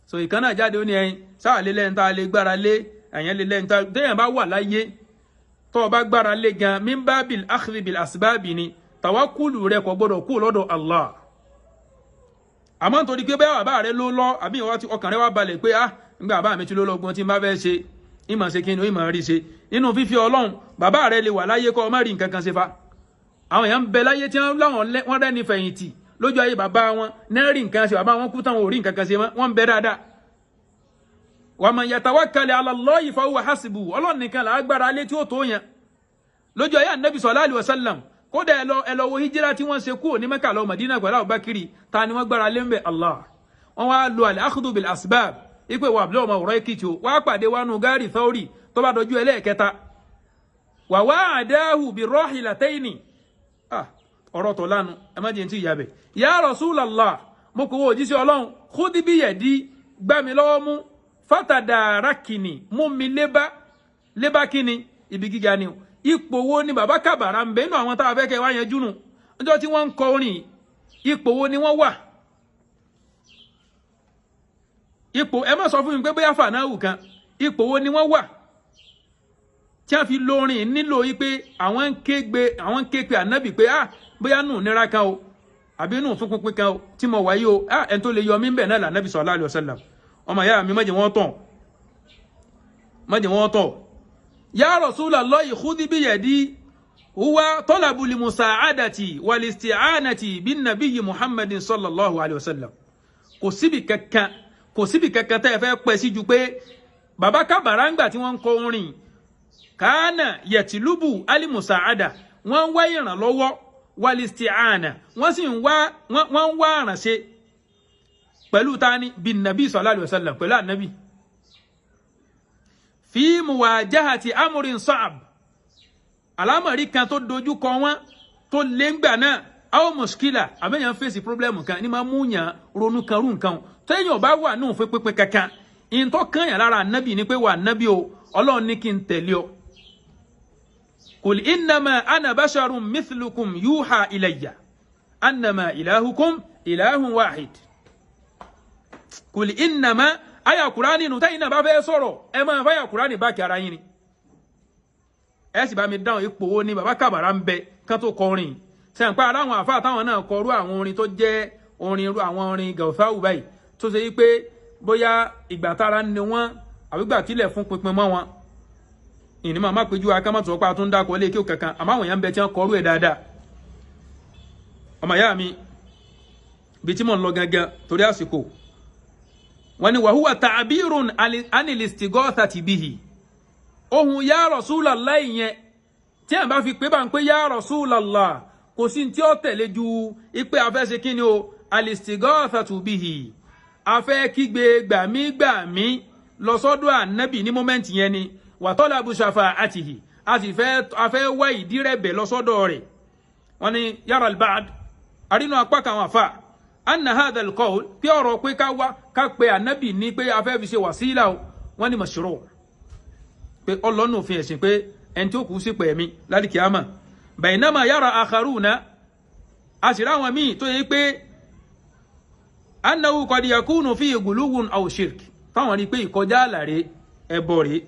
So ìkan náà jáde ó ní ẹyin sáà lé lẹ́yìn tá a lè gbára lé, ẹ̀yẹn lé lẹ́yìn tá a téèyàn bá wà láyé tó o bá gbára lé gan, min babil akhdhi bil asbabi ni, tàwákùlù rẹ kò gbọdọ̀ kú lọ́dọ̀ Allah. Àmọ́ nítorí pé bẹ́ẹ̀ bàbá rẹ ló lọ, àbí ìwọ tí ọkàn rẹ wá balẹ̀ pé ah nígbà bàbá mi ti ló lọ́gbọ́n tí n bá fẹ́ ṣe, ìmọ̀ ṣe kí ni ìmọ̀ rí ṣe. Nínú fífi Ọlọ́run, bàbá rẹ lè wà láyé kọ́ ọ má rí nǹkan kan ṣe fa. Àwọn èèyàn ń bẹ láyé tí wọ́n rẹ́ni fẹ̀yìntì lójú ayé bàbá wọn, náà rí nǹkan ṣe, bàbá wọn kú táwọn ò rí nǹkan kan ṣe mọ́, wọ́n ń bẹ dáadáa. Wa man yatawakkal ala Allahi fa huwa hasbuhu, Ọlọ́run nìkan là á gbára lé tí ó tó yẹn. Lójú ayé Ànábì sallallahu alaihi wasallam, Kódà ẹ lọ wo hijira tí wọ́n ṣe kúrò ní Mẹ́kà lọ Mádínà pẹ̀lú Abubakar, ta ni wọ́n gbára lé ń bẹ̀? Allah. Wọ́n wá lo al-akhdhu bil asbab ipe wà abúlé ọmọ ọ̀rọ̀ Èkìtì o, wá pàdé wánú gárì Thawri tó bá dojú ẹlẹ́ẹ̀kẹta. Wà wá àdáhù bí rahilataini. Ọ̀rọ̀ tó lánu ẹ má jẹ́ ní ti ìyá bẹ̀. Ya Rasulallah, mo kò wo òjíṣẹ́ Ọlọ́run, khudh bi yadi, gbá mi lọ́wọ́ mú, fatadarakini, mú mi lébá lébá kíni ibi gíga ni o. Ipò wo ni bàbá Kàbàrà ń bẹ nínú àwọn tá a fẹ́ kẹ́ wá yanjú nù níjọ́ tí wọ́n ń kọ orin? Ipò wo ni wọ́n wà? Ipò ẹ má sọ fún mi pé bóyá fànáwù kan. Ipò wo ni wọ́n wà tí a fi lórin nílò yìí pé àwọn ń ké pe ànábì pé ah bóyá nù nira kan o àbí nù fún pínpín kan o tí mo wáyé o, ah ẹni tó lè yọ mí bẹ̀ náà lànàbì sallallahu alaihi wasallam. Ọmọ ìyá mi má jẹ́ wọ́n tàn, má jẹ́ wọ́n tàn. Ya Rasulallahi khudhi biyadi huwa talabu limusa'adati wal-isti'anati bin nabiyyi Muhammadin sallallahu alaihi wasallam. Kò síbi kankan, kò síbi kankan tẹ́ ẹ fẹ́ pẹ́ sí ju pé bàbá Kàbàrà ńgbà tí wọ́n ń kọ orin kánà yẹtìlúbù alimusaada, wọ́n ń wá ìrànlọ́wọ́ wal-isti'ana, wọ́n sì ń wá wọ́n ń wá àrànṣe pẹ̀lú tani bin nabi sallallahu alaihi wasallam, pẹ̀lú ànábì. Fi muwajahati amrin sa'ab, alámọ̀rí kan tó dojú kọ wọ́n tó lé ńgbà náà, aw muskila, àbẹ̀yàn fèsì pírọ́blẹ́mù kan ní máa mú yàn ronú kan rú nǹkan téèyàn bá wà ní òfin pínpín kankan. Ìntọ́ kan yàn lára ànábì ni pé wà ànábì o, Ọlọ́run ní kí n tẹ̀lé ọ. Kul innama ana basharun mithlukum yuha ilayya annama ilahukum ilahun wahid. Kul innama, àyà Kùránì nù, tẹ́yìn náà bá fẹ́ sọ̀rọ̀ ẹ máa fáyà Kùránì bá kí ara yín ni. Ẹ sì bá mi dáhùn ipò wo ni bàbá Kàbàrà ń bẹ kán tó kọrin. Sẹ̀ǹpá aláwọn àfáà táwọn náà kọrú àwọn orin tó jẹ́ orin irú àwọn orin gàùsáwù báyìí tó ṣe pé bóyá ìgbà tára ni wọ́n àbígbà tílẹ̀ fún pinpin mọ́ wọn. Ìní máa má péjú akámọ́tò ọ̀pá tó ń dákọ̀ lé kí ó kankan, àmọ́ àwọn èèyàn ń bẹ tí wọ́n kọrú ẹ̀ dáadáa. Ọmọ ìyá mi, ibi tí mò ń lọ gangan torí àsìkò, wọ́n ní wàhúwà ta'birun anil istighathati bihi. Ohun ya Rasulallah yẹn tí à ń bá fi pé bá ń pé ya Rasulallah, kò sí tí ó tẹ̀lé ju ipe afẹ́ṣe kí ni o, al-istighathatu bihi, afẹ́ kígbe gbàmígbàmí lọ sọ́dọ̀ ànábì ní mọ́mẹ́ǹtì yẹn ni, wa talabu shafa'atihi, a sì fẹ́ wá ìdírẹ̀bẹ̀ lọ sọ́dọ̀ rẹ̀. Wọ́n ní yàrá al-ba'd, àrínú apá kan àwọn àfà anna hadha al-qawl, pé ọ̀rọ̀ pé ká wá ká pe ànábì ní pé afẹ́ fi ṣe wàsílà o, wọ́n ní mashru', pé ọlọ́nù òfin ẹ̀sìn pé ẹni tí ó kú sí pẹ̀mí lálìkíámà. Bainama yara akharuna, a sì ráwọn míì tó yẹ pé annahu qad yakunu fi guluwun aw shirk, táwọn rí pé ìkọjá àlàrè ẹbọ rè,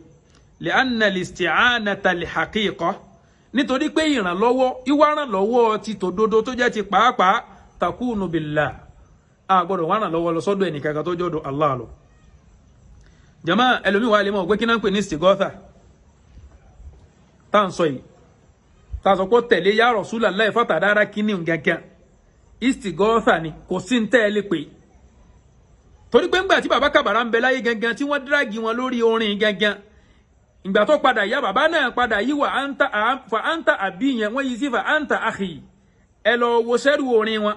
li'anna al-isti'anata al-haqiqa, nítorí pé ìrànlọ́wọ́ ìwárànlọ́wọ́ ti tòdodo tó jẹ́ ti pàápàá takunu billah, a gbọ́dọ̀ wà rànlọ́wọ́ lọ sọ́dọ̀ ẹnìkankan tó jọ́dọ̀ Allah lọ. Jama ẹlòmíì wà lè mọ̀ pé kí náà ń pè ní istighatha tá à ń sọ yìí, tá a sọ pé tẹ̀lé ya Rasulullah fàtàdára kíní gangan, istighatha ni, kò sí ń tẹ́ ẹ lè pè. Torí pé ńgbà tí bàbá Kàbàrà ń bẹ láyé gangan tí wọ́n dírágì wọn lórí orin gangan, ìgbà tó padà yá bàbá náà padà yí wà fa anta àbí yẹn wọ́n yí sí fa anta akhi. Ẹ lọ wo sẹ́rù orin wọn,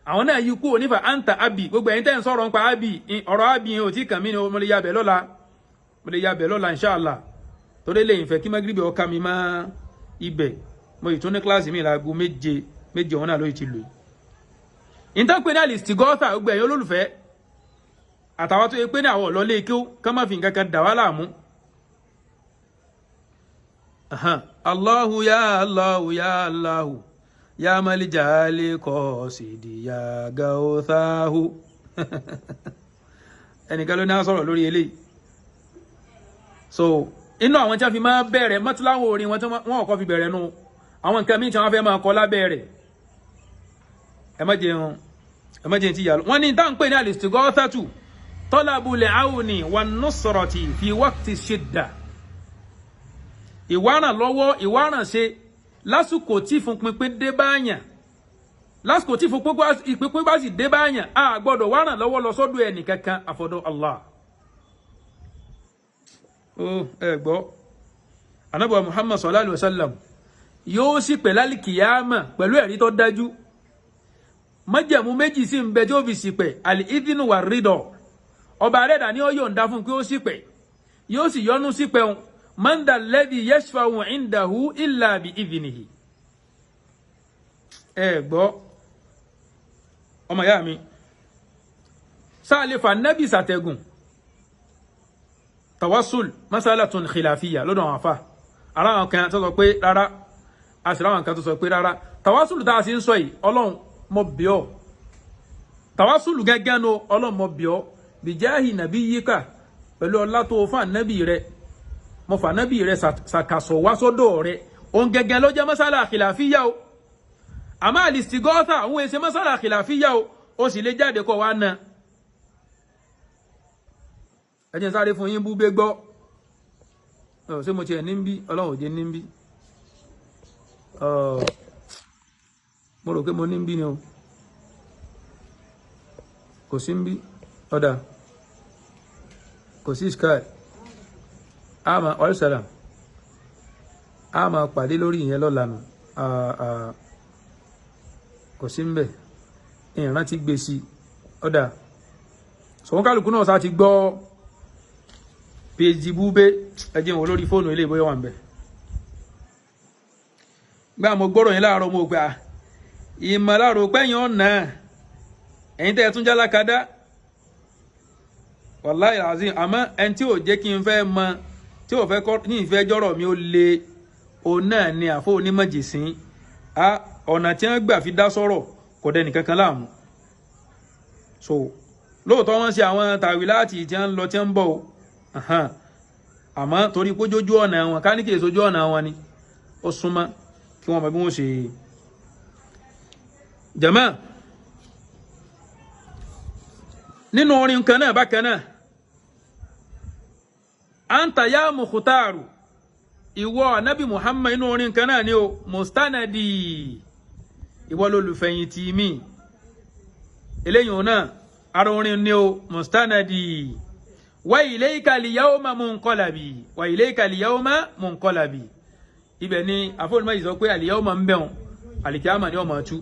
àwọn náà yí kúrò ní fa anta abi. Gbogbo ẹ̀yin tẹ́ ń sọ̀rọ̀ nípa abi, ọ̀rọ̀ abi yẹn ò tí kàn mí ni, mo lè yabẹ̀ lọ́la, mo lè yabẹ̀ lọ́la inshallah. Torí lè fẹ́ kí magribi ọkà mi má ibẹ̀, mo ì tún ní kíláàsì mi láago méje méje òun náà ló ti lò yìí. Ìtàn pé ní al-istighatha, gbogbo ẹ̀yin olólùfẹ́ àtàwọn tó yẹ pé ní àwọn ọ̀lọ́lé kí ó kán má fi nǹkan kan dà wá láàmú. Allahu ya Allahu ya Allahu ya malijali kọ́sìdì ya gaothahu. Ẹnìkan ló ní á sọ̀rọ̀ lórí eléyìí. So inú àwọn tí wọ́n fi máa bẹ̀rẹ̀ mọ́tíláwọ̀ orin wọn tí wọ́n kọ́ fi bẹ̀rẹ̀ nu àwọn nǹkan míì tí wọ́n fẹ́ máa kọ lábẹ́ rẹ̀. Ẹ má jẹun, ẹ má jẹun ti yà lọ. Wọ́n ní tá ń pè ní al-istighathatu talabul auni wan nusrati fi waqti shidda. Ìwárànlọ́wọ́ ìwárànṣe lásìkò tí ìfúnpinpin dé báyàn, lásìkò tí ìpínpín bá sì dé báyàn, a gbọ́dọ̀ wárànlọ́wọ́ lọ sọ́dọ̀ ẹnì kankan àfọ̀dọ̀ Allah. Ó ẹ gbọ́, Ànábì wa Muhammad sallallahu alaihi wasallam Yóò sì pẹ̀ lálìkìyàmà pẹ̀lú ẹ̀rí tó dájú. Májẹ̀mú méjì sì ń bẹ tí ó fi ṣìpẹ̀, àlì-ìdínú wà rídọ̀. Ọba arẹ́dà ni ó yọ̀ǹda fún pé ó ṣìpẹ̀, yóò sì yọ́nú sípẹ̀ òun. Man dha alladhi yashfa'u indahu illa bi idhnihi. Ẹ gbọ́ ọmọ ìyá mi, sáà lè fa nábì sàtẹ̀gùn? Tawassul masalatun khilafiyya lọ́dọ̀ àwọn afa. Ara àwọn kan tó sọ pé rárá, a sì ráwọn kan tó sọ pé rárá. Tawassul tá a sì ń sọ yìí, Ọlọ́run mo bẹ̀ ọ́. Tawassul gẹ́gẹ́ nu, Ọlọ́run mo bẹ̀ ọ́ bijahi nabiyyika, pẹ̀lú ọlá tó fún ànábì rẹ, mo fà ànábì rẹ ṣàkàsọ̀ wá sọ́dọ̀ rẹ. Òun gẹ́gẹ́ ló jẹ́ masala khilafiyya o. Àmọ́ àlìsígọ́tà òun èsè masala khilafiyya o, ó sì lè jáde kọ́ wa na. Ẹ jẹ́ n sáré fún yín búgbé gbọ́. Ṣé mo tiẹ̀ ní bí? Ọlọ́run ò jẹ́ ní bí. Mo rò pé mo ní bí ni o. Kò sí ń bí. Ọ̀dà. Kò sí sky. Àmà ọ̀rẹ́sàlám. A máa pàdé lórí ìyẹn lọ́la nù. Kò sí ń bẹ̀. Ìrántí gbé sí. Ọ̀dà. Sọ̀wọ́n kálukú náà sá ti gbọ́ phd búbé. Ẹ jẹ́ wọn lórí fóònù ilé ìbóyá wà ń bẹ̀. Gbà mo gbọ́rọ̀ yín láàárọ̀, mo gbà ìmọ̀láàrò pẹ́yìn ọ̀nà ẹ̀yin tẹ́ ẹ tún jálákadá, wàláhì azim. Àmọ́ ẹni tí ò jẹ́ kí n fẹ́ mọ, tí ò fẹ́ kọ́ ní ìfẹ́ jọ́rọ̀ mi ó le, òun náà ni àfọ onímọ̀jìsín. Ọ̀nà tí wọ́n gbà fi dá sọ̀rọ̀ kò dẹni kankan láàmú. So lóòótọ́ wọ́n ṣe àwọn tàwíláàtì tí wọ́n ń lọ tí wọ́n ń bọ̀ o, àmọ́ torí pé ojú ọ̀nà wọn ká ní kí èso ojú ọ̀nà wọn ni ó súnmọ́ kí wọ́n mọ bí wọ́n ṣe. Jàmáà, nínú orin kan náà bákan náà, anta ya mukhtaru, ìwọ anabi Muhammad, inú orin kan náà ni o, mustanadi, ìwọ lolùfẹ̀yìntì mi. Eléyìí náà ara orin ni o, mustanadi. Wa ilayka al-yawma munqalabi, wa ilayka al-yawma munqalabi. Ibẹ̀ ni àfọwọ́nìmọ̀ yìí sọ pé al-yawma ń bẹ̀rùn, àlìkíyàmà ni ọmọ tú.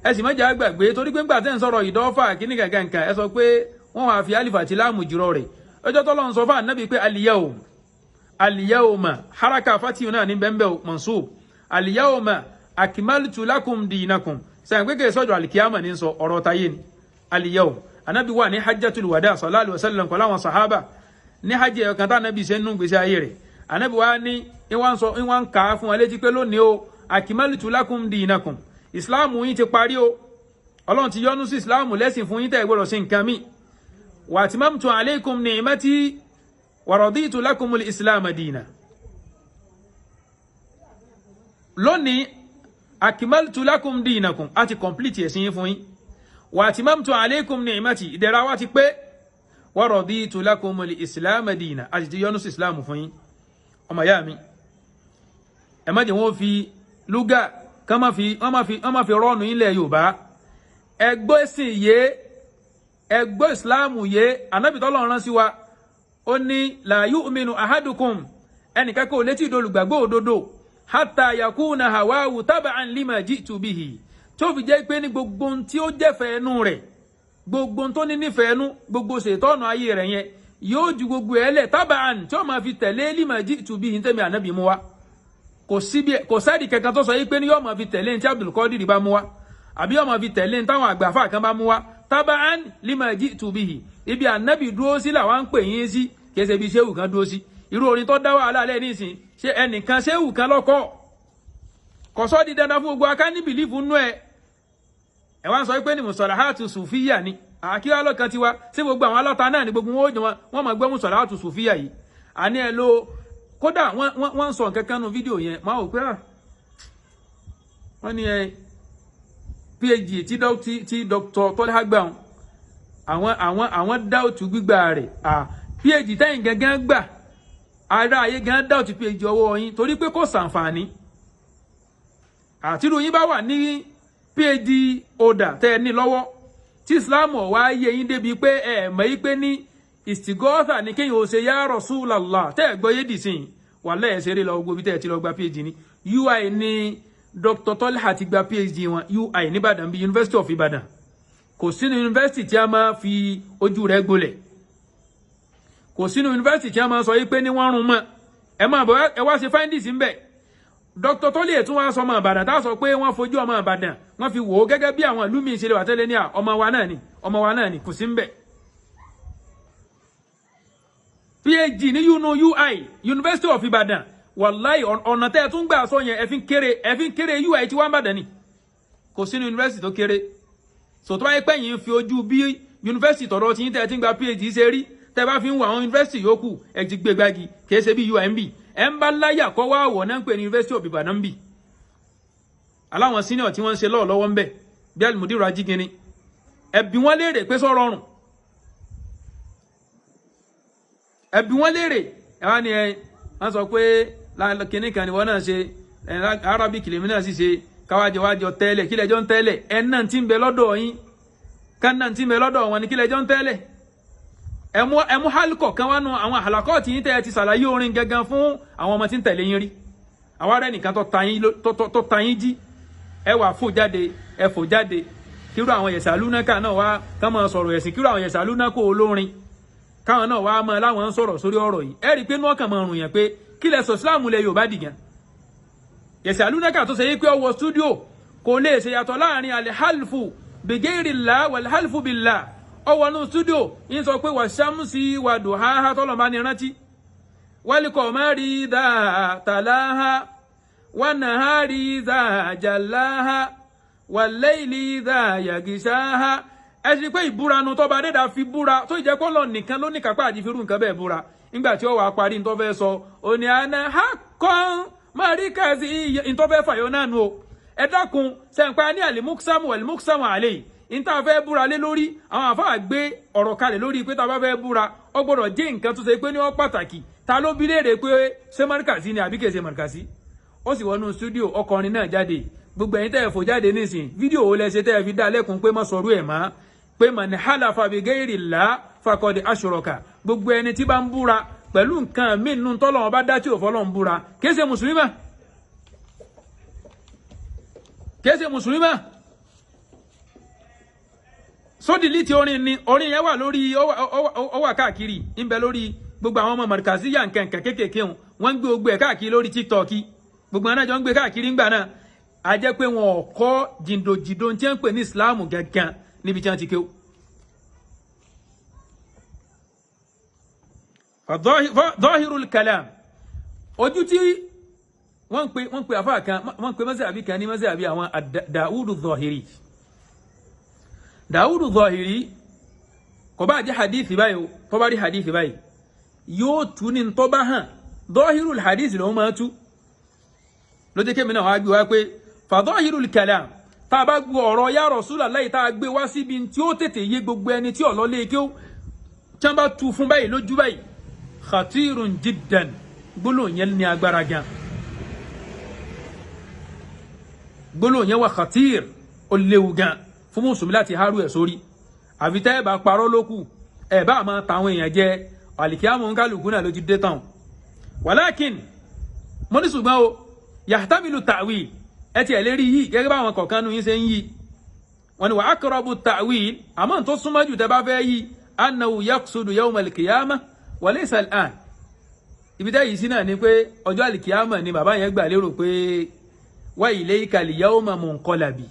Ẹ sì mọ̀jà gbàgbé torí pé ńgbà tẹ́ ń sọ̀rọ̀ ìdọ́fà kíní kankan kan, ẹ sọ pé wọ́n wàá fi alifa àti láàmù jùrọ̀ rẹ̀. Ọjọ́ tọ́lọ́ ń sọ fún ànábì pé al-yawm, al-yawma haraka fatihu náà ní bẹ́ẹ̀ bẹ́ẹ̀ mansub, al-yawma akmaltu lakum dinakum. Sẹ́yìn pé kì í sọ́jọ́ àlìkíyàmà ní sọ ọ̀rọ̀ tayé ni al-yawm. Anabi wà ní hajjatul wada sallallahu alaihi wasallam kọ́ láwọn sahaba ní hajj ẹ̀yọ̀kan tá anabi ṣe ń nú gbèsè ayé rẹ̀. Anabi wa ní ìwọ̀n sọ ìwọ̀n kà á fún wa létí pé lónìí o, akmaltu lakum dinakum, ìsìláàmù yín ti parí o, Ọlọ́run ti yọ́nú sí ìsìláàmù lẹ́sìn fún yín tẹ́ ẹ gbọ́dọ̀ sí nǹkan mi. Wa atmamtu alaykum ni'mati wa raditu lakumul islam dina. Lónìí akmaltu lakum dinakum, a ti complete ẹ̀sìn yín fún yín. Wa atmamtu alaykum ni'mati, ìdẹ̀ra wa ti pé. Wa raditu lakumul islam dina, a sì ti yọ́nú sí ìsìláàmù fún yín. Ọmọ ìyá mi, ẹ má jẹ́ wọ́n fi lúgà kán má fi wọ́n má fi rọ́ọ̀nù ilẹ̀ Yorùbá. Ẹgbọ́ ẹ̀sìn yé, ẹgbọ́ ìsìláàmù yé. Ànábì tọ́lọ́run rán sí wa, ó ní la yu'minu ahadukum, ẹnìkan kò létí ìdolùgbàgbọ́ òdodo, hatta yakuna hawahu taba'an lima ji'tu bihi, tó fi jẹ́ pé ní gbogbo ohun tí ó jẹ́fẹ̀ẹ́ ẹnu rẹ̀, gbogbo ohun tó ní nífẹ̀ẹ́ ẹnu, gbogbo ṣètọ́nù ayé rẹ̀ yẹn yóò ju gbogbo ẹ̀ lẹ̀, taba'an, tí ó máa fi tẹ̀lé lima ji'tu bihi tẹ́mi ànábì mú wa. Kò síbi kò sẹ́ẹ̀dì kankan tó sọ yìí pé ní yóò máa fi tẹ̀lé ní tí Abdul Qadir bá mú wa, àbí yóò máa fi tẹ̀lé ní táwọn àgbàfà kan bá mú wa. Taba'an lima ji'tu bihi, ibi ànábì dúró sí làwọn ń pè yín sí, kìí ṣe ibi ṣéwù kan dúró sí. Irú orin tó dá wàhálà lẹ́ nísìn, ṣé ẹnìkan ṣéwù kan lọ́kọ̀ kò sọ́ di dandan fún gbogbo aká ní bìlífù nú ẹ. Ẹ wá ń sọ pé ní musalahatu sùfíyà ni àkíwá lọ́kàn tiwa, sí gbogbo àwọn aláta náà ni gbogbo wọn ó jẹ wọn máa gbọ́ musalahatu sùfíyà yìí. Àní ẹ lo kódà wọ́n ń sọ nǹkan kan nu fídíò yẹn, máa wò pé wọ́n ní ẹ phd tí Dr. Tọ́lá gbà wọn, àwọn dáòtú gbígbà rẹ̀. Phd tẹ́yìn gangan gbà, ara ayé gan dáòtú phd ọwọ́ yín torí pé kò sàǹfààní. Àtìrú yín bá wà ní phd ọ̀dà tẹ́ ẹ ní lọ́wọ́ tí Islam ọ̀wá yé yín débi pé ẹ mọ̀ yí pé ní istigọ́tà ní kéèyàn ó ṣe ya Rasulallah tẹ́ ẹ gbọ́ yé dì sí yín. Wàláhì ẹ̀ ṣeré lọ gbogbo ibi tẹ́ ẹ ti lọ gba PhD ní UI ní Dr. Tolha ti gba PhD wọn, UI nìbàdàn bíi University of Ibadan. Kò sínú yunifásitì tí a máa fi ojú rẹ̀ gbolẹ̀, kò sínú yunifásitì tí a máa sọ yí pé ní wọ́n rún mọ́. Ẹ máa bọ̀ ẹ wá ṣe findings ń bẹ̀. Dr. Tolha tún wá sọ ọmọ Ìbàdàn tá a sọ pé wọ́n fojú ọmọ Ìbàdàn wọ́n fi wò ó gẹ́gẹ́ bí àwọn ìlú míì ṣe lè wà tẹ́lẹ̀ ní à ọmọ wa náà ni, ọmọ wa náà ni, kò sí ń bẹ̀. PhD ní UI University of Ibadan. Wàláì ọ̀nà tẹ́ ẹ tún gbà sọ yẹn ẹ fi ń kéré UI tí wọ́n ń bàdàn ni. Kò sínú yunifásitì tó kéré. Sòtọ́ báyìí pé yìí ń fi ojú bí yunifásitì tọ̀dọ̀ tí yín tẹ́ ẹ ti ń gba PhD ṣe rí, tẹ́ bá fi ń wo àwọn yunifásitì yòókù ẹ ti gbé gbági, kìí ṣe bí UMB. Ẹ ń bá láyà kọ́ wá wọ̀ náà ń pè ní University of Ibadan bì. Aláwọn senior tí wọ́n ń ṣe lọ́ọ̀ lọ́wọ́ ń bẹ̀ bí Alimudiru Ajígini. Ẹ bi wọ́n léèrè pé sọ rọrùn. Ẹ bi wọ́n léèrè. Ẹ wá ní ẹ wọ́n sọ pé kinní kan ni wọ́n náà ṣe, Arabic lèmi náà sì ṣe, káwájọ wájọ tẹ́lẹ̀, kí lẹ́jọ́ ń tẹ́lẹ̀? Ẹ náà ti ń bẹ lọ́dọ̀ yín, ká náà ti ń bẹ lọ́dọ̀ wọn ni, kí lẹ́jọ́ ń tẹ́lẹ̀? Ẹ mú hálùkọ̀ kan wá nu àwọn àlàkọ́ tí yín tẹ́ ẹ ti ṣàlàyé orin gangan fún àwọn ọmọ tí ń tẹ̀lé yín rí. Àwa rẹ̀ nìkan tó ta yín jí, ẹ wà fò jáde, ẹ fò jáde. Kírú àwọn yẹ̀sàlúnákà náà wá ká máa sọ̀rọ̀ ẹ̀sìn, kírú àwọn yẹ̀sàlúnákà olórin káwọn náà wá máa láwọn ń sọ̀rọ̀ sórí ọ̀rọ̀ yìí. Ẹ rí i pé inú ọkàn máa rùn yẹn pé kí lẹ sọ Islam lẹ Yorùbá dìgan. Yẹ̀sàlúnákà tó ṣe yí pé ọwọ́ stúdíò kò lè ṣe yàtọ̀ láàrin alhalfu bigairillah walhalfu billah. Ọwọ́ nù stúdíò ń sọ pé wà ṣàmùsí wà dùháhá tọ́lọ̀ bá ní rántí, wálìkọ̀ má rí dà tàláhá wà nàhárì dà jàláhá wà lẹ́ìlì dà yàgìṣáhá. Ẹ sì pé ìbúranu tọ́ba dédà fi búra tó ìjẹ́ kó lọ nìkan ló ní kápá àti firú nǹkan bẹ́ẹ̀ búra. Nígbà tí ó wàá parí ní tó fẹ́ sọ, òní àná ha kàn máríkàsí ní tó fẹ́ fàyọ náà nu o. Ẹ dákun sẹ̀ǹpa ní àlìmúksámù àlìmúksámù àlè yìí ní tá a fẹ́ búra lé lórí. Àwọn àfáà gbé ọ̀rọ̀ kalẹ̀ lórí pé tá a bá fẹ́ búra ó gbọ́dọ̀ jẹ́ nǹkan tó ṣe pé ní ó pàtàkì. Ta ló bi léèrè pé ṣé mọ́ríkàsí ni àbí kìí ṣe mọ́ríkàsí? Ó sì wọnú stúdíò ọkọrin náà jáde. Gbogbo ẹ̀yin tẹ́ ẹ fò jáde nísìn, fídíò wo lẹ ṣe tẹ́ ẹ fi dá lẹ́kun pé má sọ̀rọ̀ ẹ̀ mọ́, pé man halafa bi ghairi Allah faqad ashraka. Gbogbo ẹni tí bá ń búra pẹ̀lú nǹkan míì nínú tọ́lọ́run bá dá tí ò fọ́lọ́run búra kìí ṣe mùsùlùmí mọ́, kìí ṣe mùsùlùmí mọ́. Sódìlì tí orin ni orin yẹn wà lórí, ó wà káàkiri ń bẹ lórí gbogbo àwọn ọmọ mọ̀rìkàsíyà nǹkan kéékèèké wọn wọ́n ń gbé gbogbo ẹ̀ káàkiri lórí TikTok. Gbogbo àwọn náà jọ ń gbé káàkiri ńgbà náà. A jẹ́ pé wọn ò kọ́ jìndòjìndò tí wọ́n ń pè ní Ìsìláàmù gangan níbi tí wọ́n ti kéwò. Dhahirul kalam, ojú tí wọ́n ń pè àfáà kan, wọ́n ń pè mọ́sàbí kan ní mọ́sàbí àwọn Dawudu Dhahiri. Dawudu Dhahiri kò bá jẹ́ hadithi báyìí o, tó bá rí hadithi báyìí yóò tú ní tó bá hàn. Dhahirul hadith lòun máa tú. Ló jẹ́ kémi náà wá gbé wá pé fadhahirul kalam, tá a bá gbọ́ ọ̀rọ̀ ya Rasulullahi tá a gbé wá síbi tí ó tètè yé gbogbo ẹni tí ọ̀lọ́ lé kí ó tí wọ́n bá tu fún báyìí lójú báyìí, khatirun jiddan, gbólóhùn yẹn ní agbára gan. Gbólóhùn yẹn wà khatir, ó léwu gan fún mùsùlùmí láti hárú ẹ̀ sórí. Àfi tẹ́ ẹ bá parọ́ lókù, ẹ bá máa ta àwọn èèyàn jẹ, àlìkíyàmù ń kálukú náà ló ti dé tán. Wàlákìn mo ní ṣùgbọ́n o, yahtamilu ta'wil, ẹ tiẹ̀ lè rí yìí gẹ́gẹ́ báwọn kọ̀ọ̀kan nu yín ṣe ń yí. Wọ́n ní wa aqrabu ta'wil, àmọ́ tó súnmọ́ jù tẹ́ bá fẹ́ yí, annahu yaqsudu yawm al-qiyamah wa laysa al-an. Ibi tẹ́ yìí sí náà ni pé ọjọ́ àlìkíyàmọ̀ ni bàbá yẹn gbà lérò pé wa ilayka al-yawma munqalabi.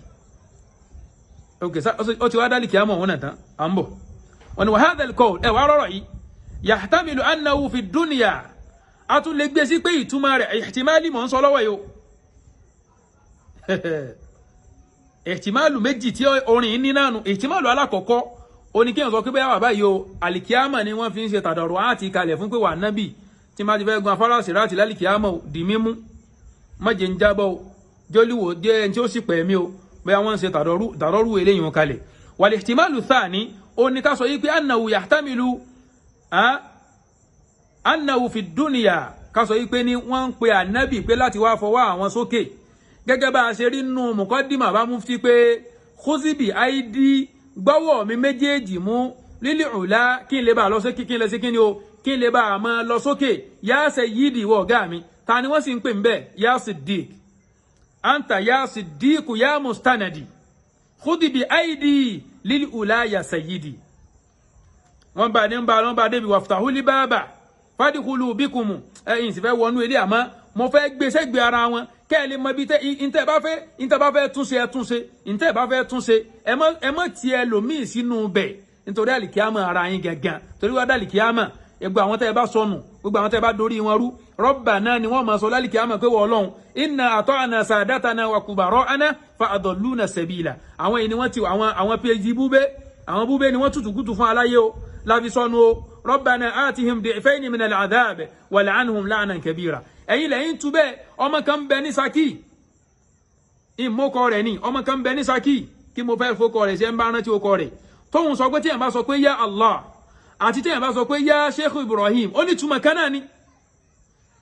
Ok, ó ti wá dá àlìkíyàmọ̀ òun náà tán, à ń bọ̀. Wọ́n ní wa hadha al-qawl, ẹ wá rọ̀rọ̀ yìí, yahtamilu annahu fi dunya, a tún lè gbé sí pé ìtumọ̀ rẹ̀ ihtimali mọ̀ ń sọ lọ́wọ́ yìí o. Ihtimalu méjì tí orin ní náà nù. Ihtimalu alákọ̀ọ́kọ́ ó ní kí n sọ pé bẹ́ẹ̀ bàbá yìí o, àlìkíámà ni wọ́n fi ń ṣe tàdọ̀rọ̀ àti kalẹ̀ fún pé wà nábì tí má ti fẹ́ gun afárá sírátì lálìkíámà o, di mímú má jẹ́ ń jábọ̀ o, jólíwò jẹ́ ẹni tí ó sì pẹ̀ mí o, bẹ́ẹ̀ wọ́n ń ṣe tàdọ̀rù eléyìí wọn kalẹ̀. Wal ihtimalu thani, ó ní ká sọ yìí pé annahu yahtamilu annahu fi dunya, ká sọ yìí pé ní wọ́n ń pe ànábì pé láti wá fọwọ́ àwọn sókè gẹ́gẹ́ bá a ṣe rí nù mùkọ́dìmà bá mufti pé khuzibi àìdí gbọ́wọ́ mi méjèèjì mú lílì ọ̀la kí n lè bá a lọ sí kí n lè sí kí ni o, Kí n lè bá a máa lọ sókè. Ya sayyidi, ìwọ ọ̀gá mi. Ta ni wọ́n sì ń pè ń bẹ́ẹ̀? Ya Siddiq, anta ya Siddiq, ya mustanadi, khudi bi aidi lil ula ya sayyidi. Wọ́n bá ní ń bá wọ́n bá débi waftahuli baba fadkhulu bikumu. Ẹ̀yin sì fẹ́ wọnú ilé, àmọ́ mo fẹ́ gbé sẹ́gbẹ̀ ara wọn kẹ́ ẹ lè mọ ibi tẹ́ ntẹ́ bá fẹ́ túnṣe, ẹ túnṣe. Ntẹ́ bá fẹ́ túnṣe, ẹ mọ́ tiẹ̀ lòmíì sínú bẹ̀, nítorí àlìkíyàmọ̀ ara yín gangan, torí wá dàlìkíyàmọ̀, gbogbo àwọn tẹ́ ẹ bá sọnù, gbogbo àwọn tẹ́ ẹ bá dorí wọn rú, Rabbana ni wọ́n máa sọ lálìkíyàmọ̀ pé wọ́n Ọlọ́run, inna ata'na sadatana wa kubara'ana fa adalluna sabila. Àwọn èyí ni wọ́n ti àwọn phd búbé, àwọn búbé ni wọ́n tutù kùtù fún aláyé o láfi sọnù o. Rabbana atihim di'fayni min al'adhab wal'anhum la'nan kabira. Ẹ̀yin lẹ́yìn tú bẹ́ẹ̀. Ọmọ kan bẹ ní Ṣakí, ìmọ̀kọ rẹ̀ ni, ọmọ kan bẹ ní Ṣakí kí mo fẹ́ fọkọ rẹ̀ ṣe ń bá rántí ọkọ rẹ̀ tóun sọ pé tí ẹ̀ bá sọ pé ya Allah àti tí ẹ̀ bá sọ pé ya Sheikh Ibrahim, ó ní túmọ̀ kan náà ni.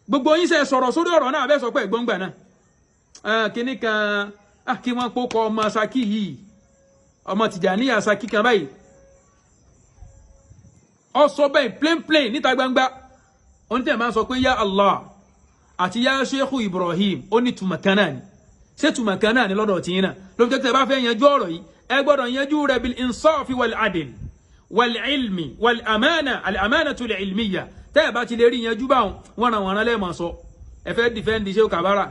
Gbogbo yín ṣe sọ̀rọ̀ sórí ọ̀rọ̀ náà, abẹ́ sọ pé ẹ̀gbọ́n gbà náà kíní kan kí wọ́n kó kọ ọmọ Ṣakí yìí, ọmọ Tìjàníyà Ṣakí kan báyìí, ó sọ bẹ́ẹ̀ plain plain níta gbangba. Ó ní tí ẹ̀ máa sọ pé ya Allah àti ya Sheikh Ibrahim, ó ní túmọ̀ kan náà ni. Ṣé túmọ̀ kan náà ni lọ́dọ̀ tìyín náà? Ló fi jẹ́ tẹ́ bá fẹ́ yanjú ọ̀rọ̀ yìí, ẹ gbọ́dọ̀ yanjú rẹ̀ bil insafi wal adl wal ilmi wal amana, al amanatu al ilmiya. Tẹ́ ẹ bá ti lè rí yanjú báwọn, wọ́n ràn wọ́n rán lẹ́ẹ̀mọ̀ sọ. Ẹ fẹ́ defend Sheikh Kabara,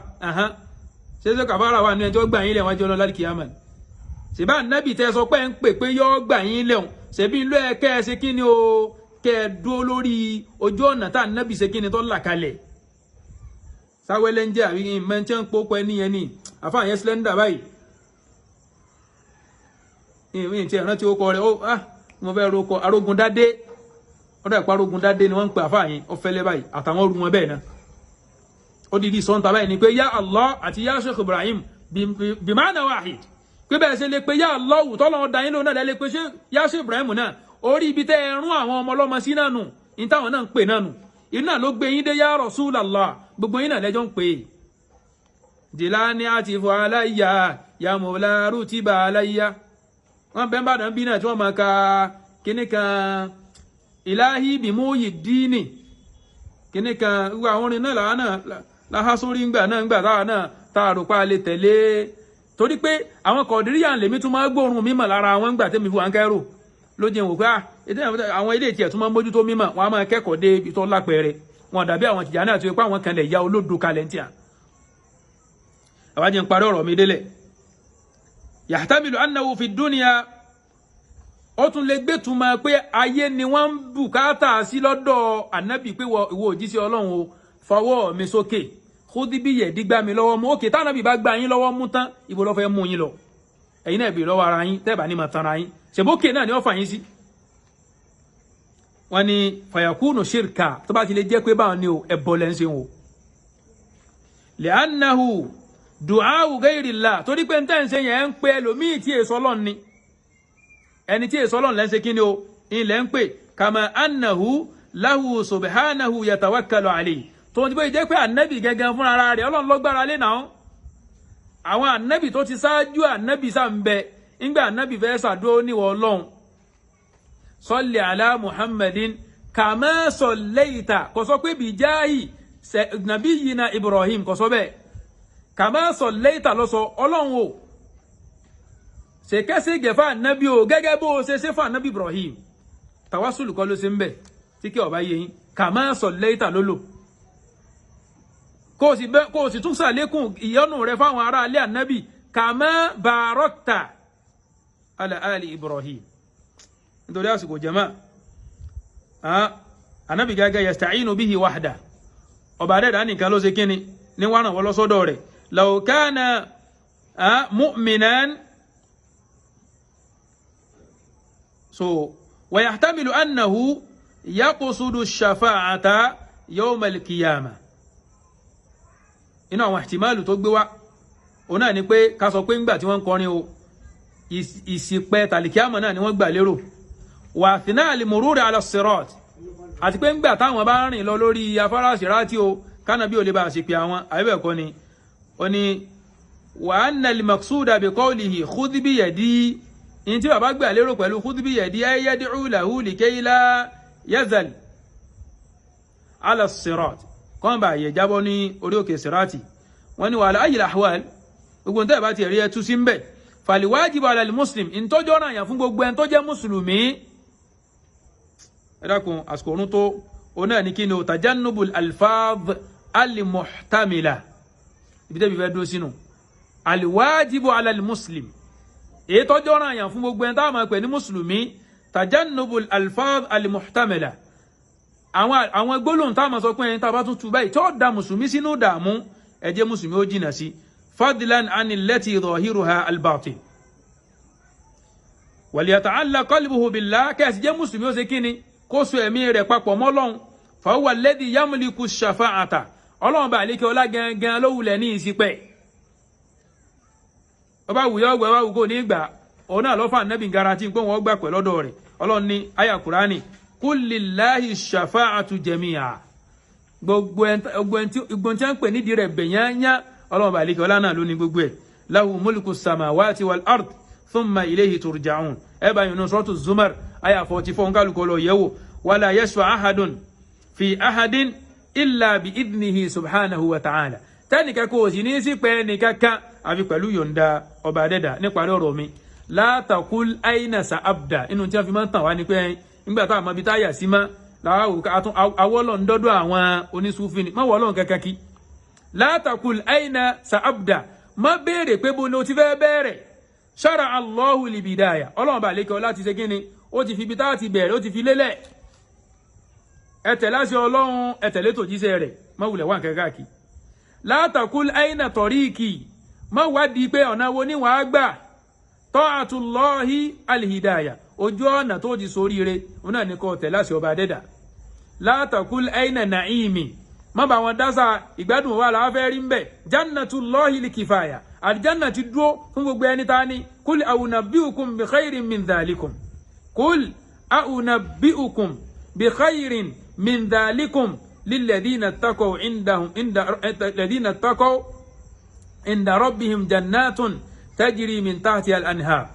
ṣé Sheikh Kabara wà ní ẹjọ́ gbà yín lẹ̀ wájú ọlọ́lá kìámà? Ṣèbá nábì tẹ́ sọ pé ń pè pé yọ́ gbà yín lẹ́hùn, ṣèbí ló ẹ kẹ́ ẹ ṣe kí ni o, kẹ́ ẹ dúró lórí ojú ọ̀nà tá nábì ṣe kí ni tó là kalẹ̀. Sáwẹ́lẹ́ ń jẹ́ àbí mẹ́ńtẹ́ ń pópọ̀ ẹni yẹn ni àfáà yẹn slender báyìí, ìwé tí ẹ̀rántí ó kọ rẹ̀ ó mo fẹ́ roko Arógundádé, ọ̀dọ̀ ìpa Arógundádé ni wọ́n ń pè àfáà yẹn. Ó fẹ́lẹ́ báyìí àtàwọn orú wọn bẹ́ẹ̀ náà. Ó dìdí sọ́ńtà báyìí ni pé ya Allah àti ya Sheikh Ibrahim bimana wahid, pé bẹ́ẹ̀ ṣe lè pe ya Allah tọ́lọ́ da yín lónà lè pe ya Sheikh Ibrahim náà. Orí ibi tẹ́ ẹ rún àwọn ọmọ ọlọ́mọ sí náà nù ní táwọn náà ń pè náà nù, iná ló gbé yín dé ya Rasulallah. Gbogbo yín náà lẹ́jọ́ ń pè é. Jìláni àti fún aláìyá ya mọ̀lá rútìbà aláìyá, wọ́n bẹ́ẹ̀ bá dàn bí náà tí wọ́n máa ka kíní kan, ìláhí bìmúyì díìnì kíní kan, gbogbo àwọn orin náà làwọn náà láhá sórí ńgbà náà, ńgbà táwa náà tá a rò pa lè tẹ̀lé, torí pé àwọn Kọ̀dìríyà lèmi tún máa gbóòórùn mímọ̀ lára àwọn ńgbà tẹ́mi fún wa ń kẹ́rù ló jẹun wò pé àwọn ilé ìtìyẹ̀ tún máa mójútó mímọ̀, wọn á máa kẹ́kọ̀ọ́ dé ibi tó lápẹẹrẹ wọn, dàbí àwọn Tìjàní àti pé àwọn kan lè ya olódo kalẹ̀ ní tíà. Àwájú ń parí ọ̀rọ̀ mi délẹ̀. Yahtamilu annahu fi dunya, ó tún lè gbé túmọ̀ pé ayé ni wọ́n ń bùkátà sí lọ́dọ̀ ànábì, pé ìwọ òjíṣẹ́ Ọlọ́run o, fọwọ́ mi sókè, khudhi biyadi, gbá mi lọ́wọ́ mú. Òkè tánàbì bá gbá yín lọ́wọ́ mú tán, ibo ló fẹ́ mú yín lọ? Ẹ̀yin náà bèèrè lọ́wọ́ ara yín, tẹ́ẹ̀bà ní máa tanra yín, ṣèbókè náà ni wọ́n fà yín sí. Wọ́n ní fayakunu shirka, tó bá ti lè jẹ́ pé báwọn ni o, ẹ̀bọ lẹ́ ń ṣe wò. Li'annahu du'a'u ghayrillah, torí pé ntẹ́ ń ṣe yẹn, ń pe ẹlòmíì tí èso Ọlọ́run ni, ẹni tí èso Ọlọ́run lẹ́ ń ṣe kí ni o, ilẹ̀ ń pè. Kama annahu lahu subhanahu yatawakkalu alayhi, tó ti bóyá jẹ́ pé ànábì gẹ́gẹ́ fúnra rẹ̀, Ọlọ́run ló gbára lé náà. Àwọn ànábì tó ti ṣáájú ànábì sá ń bẹ, ńgbà ànábì fẹ́ ṣàdúró, níwọ̀ Ọlọ́run, salli ala Muhammadin kama sallaita, kò sọ pé bijahi nabiyina Ibrahim, kò sọ bẹ́ẹ̀. Kama sallaita ló sọ. Ọlọ́run o, ṣèkẹ́sì gẹ̀fà ànábì o gẹ́gẹ́ bó o ṣe ṣe fún ànábì Ibrahim. Tàwásùlù kọ́ ló ṣe ń bẹ̀ tí kí ọba yé yín. Kama sallaita ló lò. Kó o sì tún ṣàlékún ìyọ́nú rẹ fáwọn ará ilé ànábì, kama barakta ala ali Ibrahim. Nítorí àsìkò jama, ànábì gẹ́gẹ́ yasta'inu bihi wahda, ọba adẹ́dàá nìkan ló ṣe kíni ní wàràn wọ́n lọ́sọ́dọ̀ rẹ̀. Law kana mu'minan. So wa yahtamilu annahu yaqsudu shafa'ata yawm al-qiyamah. Inú àwọn ihtimalu tó gbé wá, òun náà ni pé ká sọ pé ńgbà tí wọ́n ń kọrin o, ìsìpẹ́ tàlìkíámọ̀ náà ni wọ́n gbà lérò, wà thina al-mururi ala sirat, àti pé ńgbà táwọn bá rìn lọ lórí afárá sírátì o, kánàbí ò lè bá àṣepẹ àwọn àbẹ́bẹ̀kọ́ ni. Ó ní wa anna al-maqsuda bi qawlihi khudh bi yadi, in tí bàbá gbà lérò pẹ̀lú khudh bi yadi, ay yad'u lahu likay la yazal. ala sirat kọ́n bá yẹ jábọ́ ní orí òkè sirati. Wọ́n ní wàhálà ayil ahwal gbogbo níta ìbá ti rí ẹtú sí ń bẹ̀. Fàlìwájibù ala al-muslim ìtọ́jú ọ̀ràn yàn fún gbogbo ẹni tó jẹ́ mùsùlùmí. Ẹ dákun àsìkò orun tó òun náà ní kí ni o tajannubul alfaz al-muhtamila ibi tẹ́bi fẹ́ dúró sínú. Alwajibu ala al-muslim èyí tọ́jú ọ̀ràn yàn fún gbogbo ẹni táwọn máa pè ní mùsùlùmí tajannubul alfaz al-muhtamila àwọn gbólóhùn táwọn máa sọ pé ẹni tá a bá tún tu báyìí tí ó da mùsùlùmí sínú dààmú ẹ jẹ́ mùsùlùmí ó jìnà sí fadlan ani allati zahiruha al-batil waliyata'allaq qalbuhu billah kẹ́sì jẹ́ mùsùlùmí ó ṣe kíni kó so ẹ̀mí rẹ̀ papọ̀ mọ́ Ọlọ́hun fahuwa alladhi yamliku shafa'ata Ọlọ́hun bá àlékè ọlá gangan ló wulẹ̀ ní ìsìpẹ́ ọba wùyọ́ ọgbà ọba wùkọ́ ní ìgbà òun náà lọ́fà nẹ́bí garanti pé wọ́n gbà pẹ̀ lọ́dọ̀ rẹ̀. Ọlọ́run ní àyà Kùránì kul lillahi shafa'atu jami'a gbogbo ẹni tí wọ́n ń pè nídìí rẹ̀ bẹ̀yányá Ọlọ́run bá àlékè ọlá náà ló ní gbogbo ẹ̀ lahu mulku samawati wal ard thumma ilayhi turja'un ẹ bá yìnbọn suratu Zumar àyà 44 nkálukọ lọ yẹ̀wò wala yashfa ahadun fi ahadin illa bi idnihi subhanahu wa ta'ala tẹ́nìkan kò sì ní sí pé nìkankan àfi pẹ̀lú yọ̀ǹda ọba adẹ́dà níparí ọ̀rọ̀ mi la taqul aina sa'abda inú tí wọ́n fi máa ń tàn wá ni pé nígbà tá a mọ ibi tá a yà sí mọ́ làwọn awọ́lọ̀ ń dọ́dọ̀ àwọn onísúfin ni má wọ́ ọlọ́run kankan kí la taqul aina sa'abda má béèrè pé bo ni o ti fẹ́ bẹ̀rẹ̀ shara Allahu li bidaya ọlọ́run bá lékè ọ láti ṣe kíni ó ti fi ibi tá a ti bẹ̀rẹ̀ ó ti fi lélẹ̀ ẹ tẹ̀lé àṣẹ ọlọ́run ẹ tẹ̀lé tòjíṣẹ́ rẹ̀ má wulẹ̀ wà nǹkan káàkiri la taqul aina tariqi má wádìí pé ọ̀nà wo ni wàá gbà ta'atullahi alhidaya ojú ọ̀nà tó ti soríire òun náà ní kó tẹ̀lé àṣẹ ọba adẹ́dà la taqul aina na'imi má bá wọn dásà ìgbádùn wa làá fẹ́ rí ń bẹ̀ jannatullahi likifaya àlìjánà ti dúró fún gbogbo ẹni tá a ní kul a'unabbi'ukum bi khairin min dhalikum kul a'unabbi'ukum bi khairin min dhalikum lilladhina ttaqaw indahum inda ttaqaw inda rabbihim jannatun tajri min tahtiha al-anhar.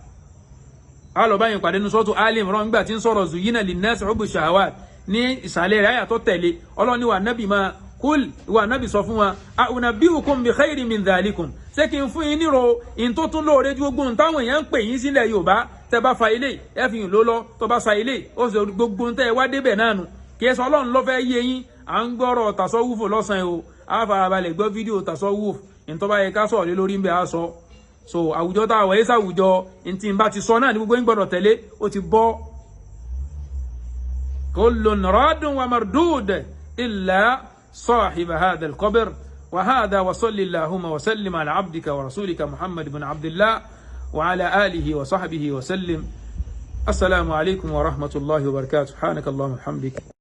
Alọ báyìí pàdé ní sọ́tù Ali Imran nígbà tí ń sọ̀rọ̀ zuyina linnasi hubbu shahawat ní ìsàlẹ̀ rẹ̀ àyà tó tẹ̀lé ọlọ́run ní wà nábì máa kúl ìwà nábì sọ fún wa a'unabbi'ukum bi khairin min dhalikum ṣé kí n fún yín nírò in tó tún lóore ju gbogbo táwọn èèyàn ń pè yín sílẹ̀ Yorùbá tẹ bá fa ilé ẹ fi hàn ló lọ tó bá sa ilé ó sì gbogbo tẹ wá débẹ̀ náà nù kí ẹ sọ ọlọ́run ló fẹ́ yé yín à ń gbọ́rọ̀ tàṣọ́wúfò lọ́sàn-án o á farabalẹ̀ gbọ́ fídíò tàṣọ́wúfò ìtọ́ba yẹ ká sọ̀rọ̀ lé lórí ń bẹ á sọ so àwùjọ tá a wọ̀ ẹ́ sàwùjọ ntí n bá ti sọ náà ní gbogbo ń gbọ́dọ̀ tẹ̀lé ó ti bọ́. kullun radun wa mardud illa sahiba hadha al-qabr wa hadha wa salli allahumma wa sallim ala abdika wa rasulika muhammad ibn abdillah wa ala alihi wa sahbihi wa sallim. Assalamu alaikum wa rahmatullahi wa barakatuh. Subhanaka allahumma wa bihamdik.